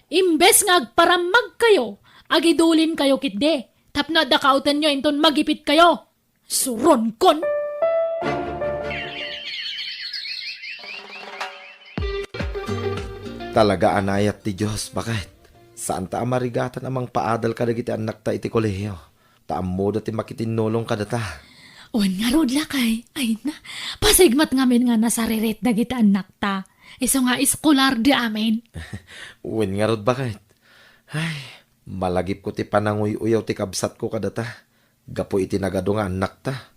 imbes nga agparammagkayo, agidulinkayo ketdi, tapno adda kaawtenyo inton magipitkayo. Suronkon! Talaga a naayat ti Dios, baket. Saanta a marigatan a mangpaadal kadagiti annakta iti kolehio. Ta ammoda ti makitinnulong kadata. Wen ngarud, lakay. Ay na, pasigmat ngamin nga nasaririt dagiti annakta. Isu nga eskolar di amin. Wen ngarud, baket. Ay, malagipko ti pananguy-uyaw ti kabsatko kadata gapu iti nagadu nga annakta.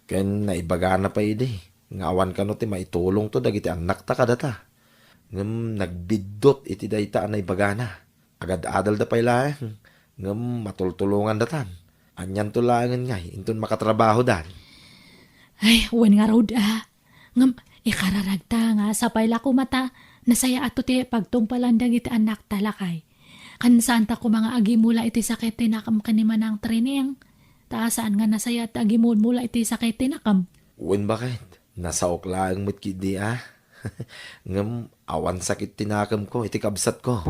Ken naibagana pay idi nga awan kano ti maitulongto dagiti annakta kadata. Ngem nagbiddut iti dayta a naibagana. Agad-adalda pay laeng, ngem matultulongandatan. Anianto laengen ngay inton makatrabahodan? Ay, wen ngarud a. Ngem ikararagta nga sapay la koma ta nasayaatto ti pagtungpalan dagiti annakta, lakay. Ken saanta koma nga agimula iti sakit ti nakem ken ni Manang Trining. Ta saan nga nasayaat ti agimulmula iti sakit ti nakem. Wen, baket? Nasaok laeng met ketdi a. Ngem awan sakit ti nakemko iti kabsatko.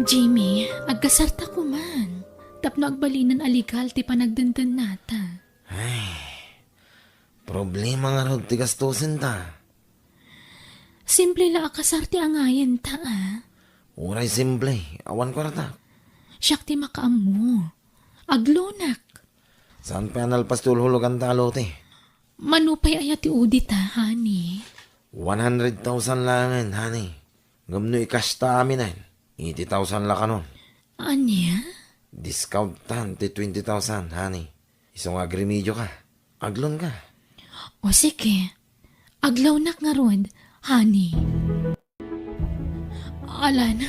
Jimmy, agkasarta koman. Tapno agbalinen a legal ti panagdendennata. Ay, problema ngarud ti gastosenta. Simple la a kasar ti angayenta, a. Uray simple, awan kuarta. Siak ti makaammo. Aglonak. Saan pay a nalpas ti hulhuloganta a lote? Mano pay aya ti udita, honey? One hundred thousand laengen, honey. Ngem no i-cash ta aminen, eighty thousand la kanon. Ania? Discount tan ti twenty thousand, honey. Isu nga agremedioka. Aglonka. O sige. Aglawnak ngarud, honey. Alan,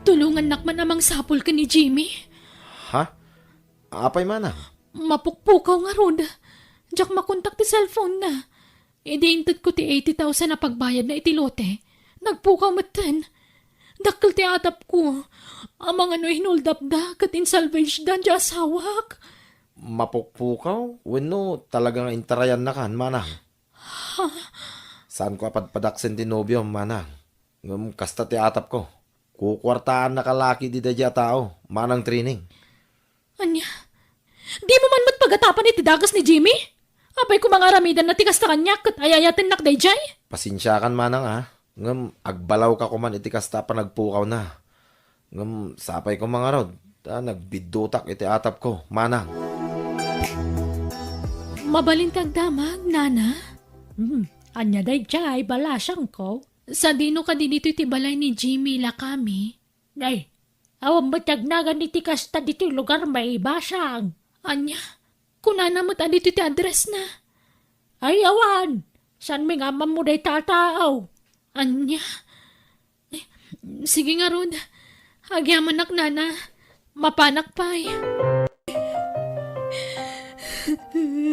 tulongannak man a mangsapul ken ni Jimmy. Ha? Apay manang? Mapukpukaw ngarud. Diak makontak ti cellphone na. Idi intedko ti eighty thousand a pagbayadna iti lote, nagpukaw metten. Dakkel ti atapko. Amangan no hinuldapda ket insalvageda diay asawak. Mapukpukaw? Wenno talaga nga intarayannakan, manang? Saanko a padpadaksen ti nobiom, manang. Ngem kasta ti atapko. Kukuartaannaka la ketdi daydiay a tao, Manang Trining. Ania? Dimo man met pagatapan iti dagus ni Jimmy? Apay koma nga aramidanna ti kasta kaniak ket ay-ayatennak daydiay? Pasensiakan, manang, a. Ngem agbalawka koman iti kasta a panagpukawna. Ngem sapay koma ngarud, ta nagbiddutak iti atapko, manang. Mabalin ti agdamag, nana? Hmm, ania daydiay, balasiangko? Sadino kadi ditoy ti balay ni Jimmy, lakami? Ay, awan met ti agnagan iti kasta ditoy lugar, maibasang. Ania? Kunana met a ditoy ti address na. Ay, awan. Saan mi nga ammo dayta a tao? Ania? Eh, sige ngarud. Agyamanak, nana. Mapanak pay.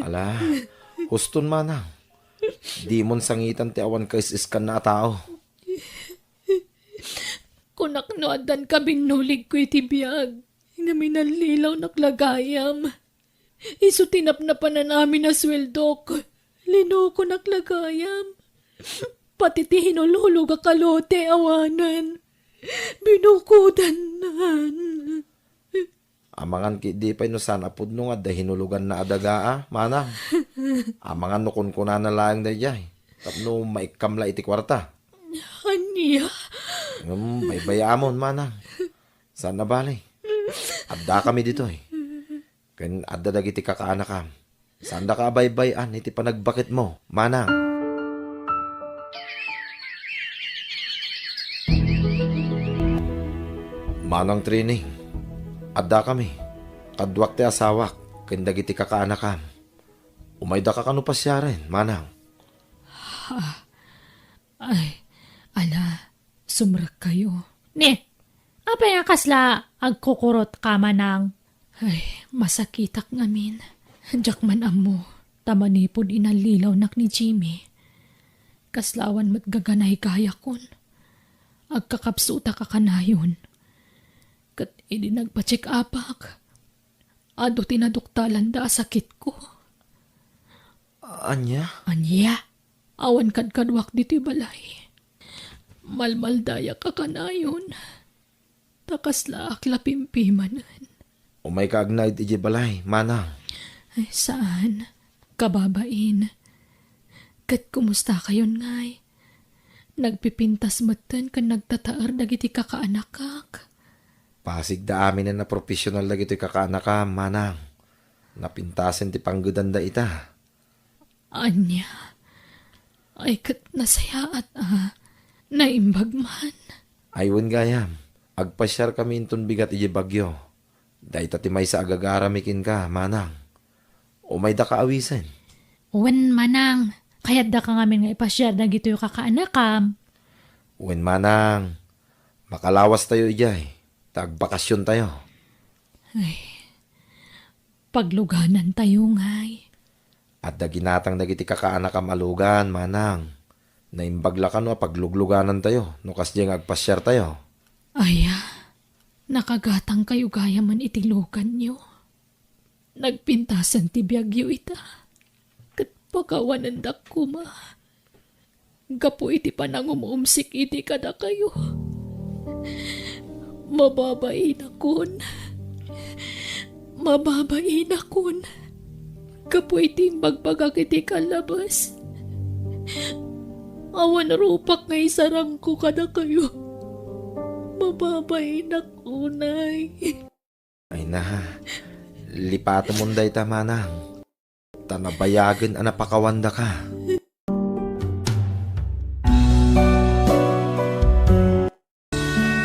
Ala, huston, manang. Dimon sangitan ti awan kaisiskanna a tao. Kunak no addan kabinnuligko iti biag, ngem inallilawnak la gayam. Isu ti napnapanan amin a sueldok. Linokonak la gayam. Pati ti hinulhulogak a lote awanen. Binukodannan. Amangan ketdi pay no saan a pudno nga adda hinuloganna a daga a, manang. Amangan no kunkunana laeng daydiay. Tapno maikkam la iti kuarta. Ania? Ngem baybay-amon, manang. Saan a bale. Addakami ditoy. Ken adda dagiti kakaanakam. Saandaka a baybay-an iti panagbaketmo, manang. Manang Trining, addakami. Kaduak ti asawak ken dagiti kakaanakam. Umaydaka kano pasiaren, manang? Ay, ala, sumrekkayo. Ne, apay a kasla agkukurotka, manang? Ay, masakitak ngamin. Diak man ammo, ta manipud inallilawnak ni Jimmy, kasla awan met gaganay gayakon. Agkakapsutak a kanayon. Ket idi nagpa-check-upak, adu ti naduktalanda a sakitko. Ania? Ania? Awan kadkaduak ditoy balay. Malmaldayak a kanayon. Ta kaslaak la pimpimanen. Umayka agnaed idiay balay, manang. Ay, saan. Kababain. Ket kumustakayon ngay? Nagpipintas metten ken nagtataer dagiti kakaanakak. Pasigda aminen a professional dagitoy kakaanakam, manang. Napintasen ti panggedanda ita. Ania? Ay, ket nasayaat a. Naimbag man. Ay, wen gayam. Agpasiarkami inton bigat idiay Baguio. Dayta ti maysa a gagarami kenka, manang. Umaydaka awisen. Wen, manang. Kayaddaka ngamin nga ipasiar dagitoy kakaanakam. Wen, manang. Makalawastayo idiay. Ta agbakasiontayo. Ay. Pagluganantayo ngay. Adda ginatang dagiti kakaanakam a lugan, manang. Naimbag la kano a paglugluganantayo no kasdiay nga agpasiartayo. Aya, Nakagatangkayo gayamen iti luganyo. Nagpintasen ti biagyo ita, ket pakawanendak koma gapu iti panangumumsik idi kadakayo. Mababainak, mababainakon gapu iti imbagbaga iti kallabes. Awan rupak nga isarangko kadakayo. Mababainak unay. Ay na, lipatemon dayta, manang. Ta nabayagen a napakawandaka.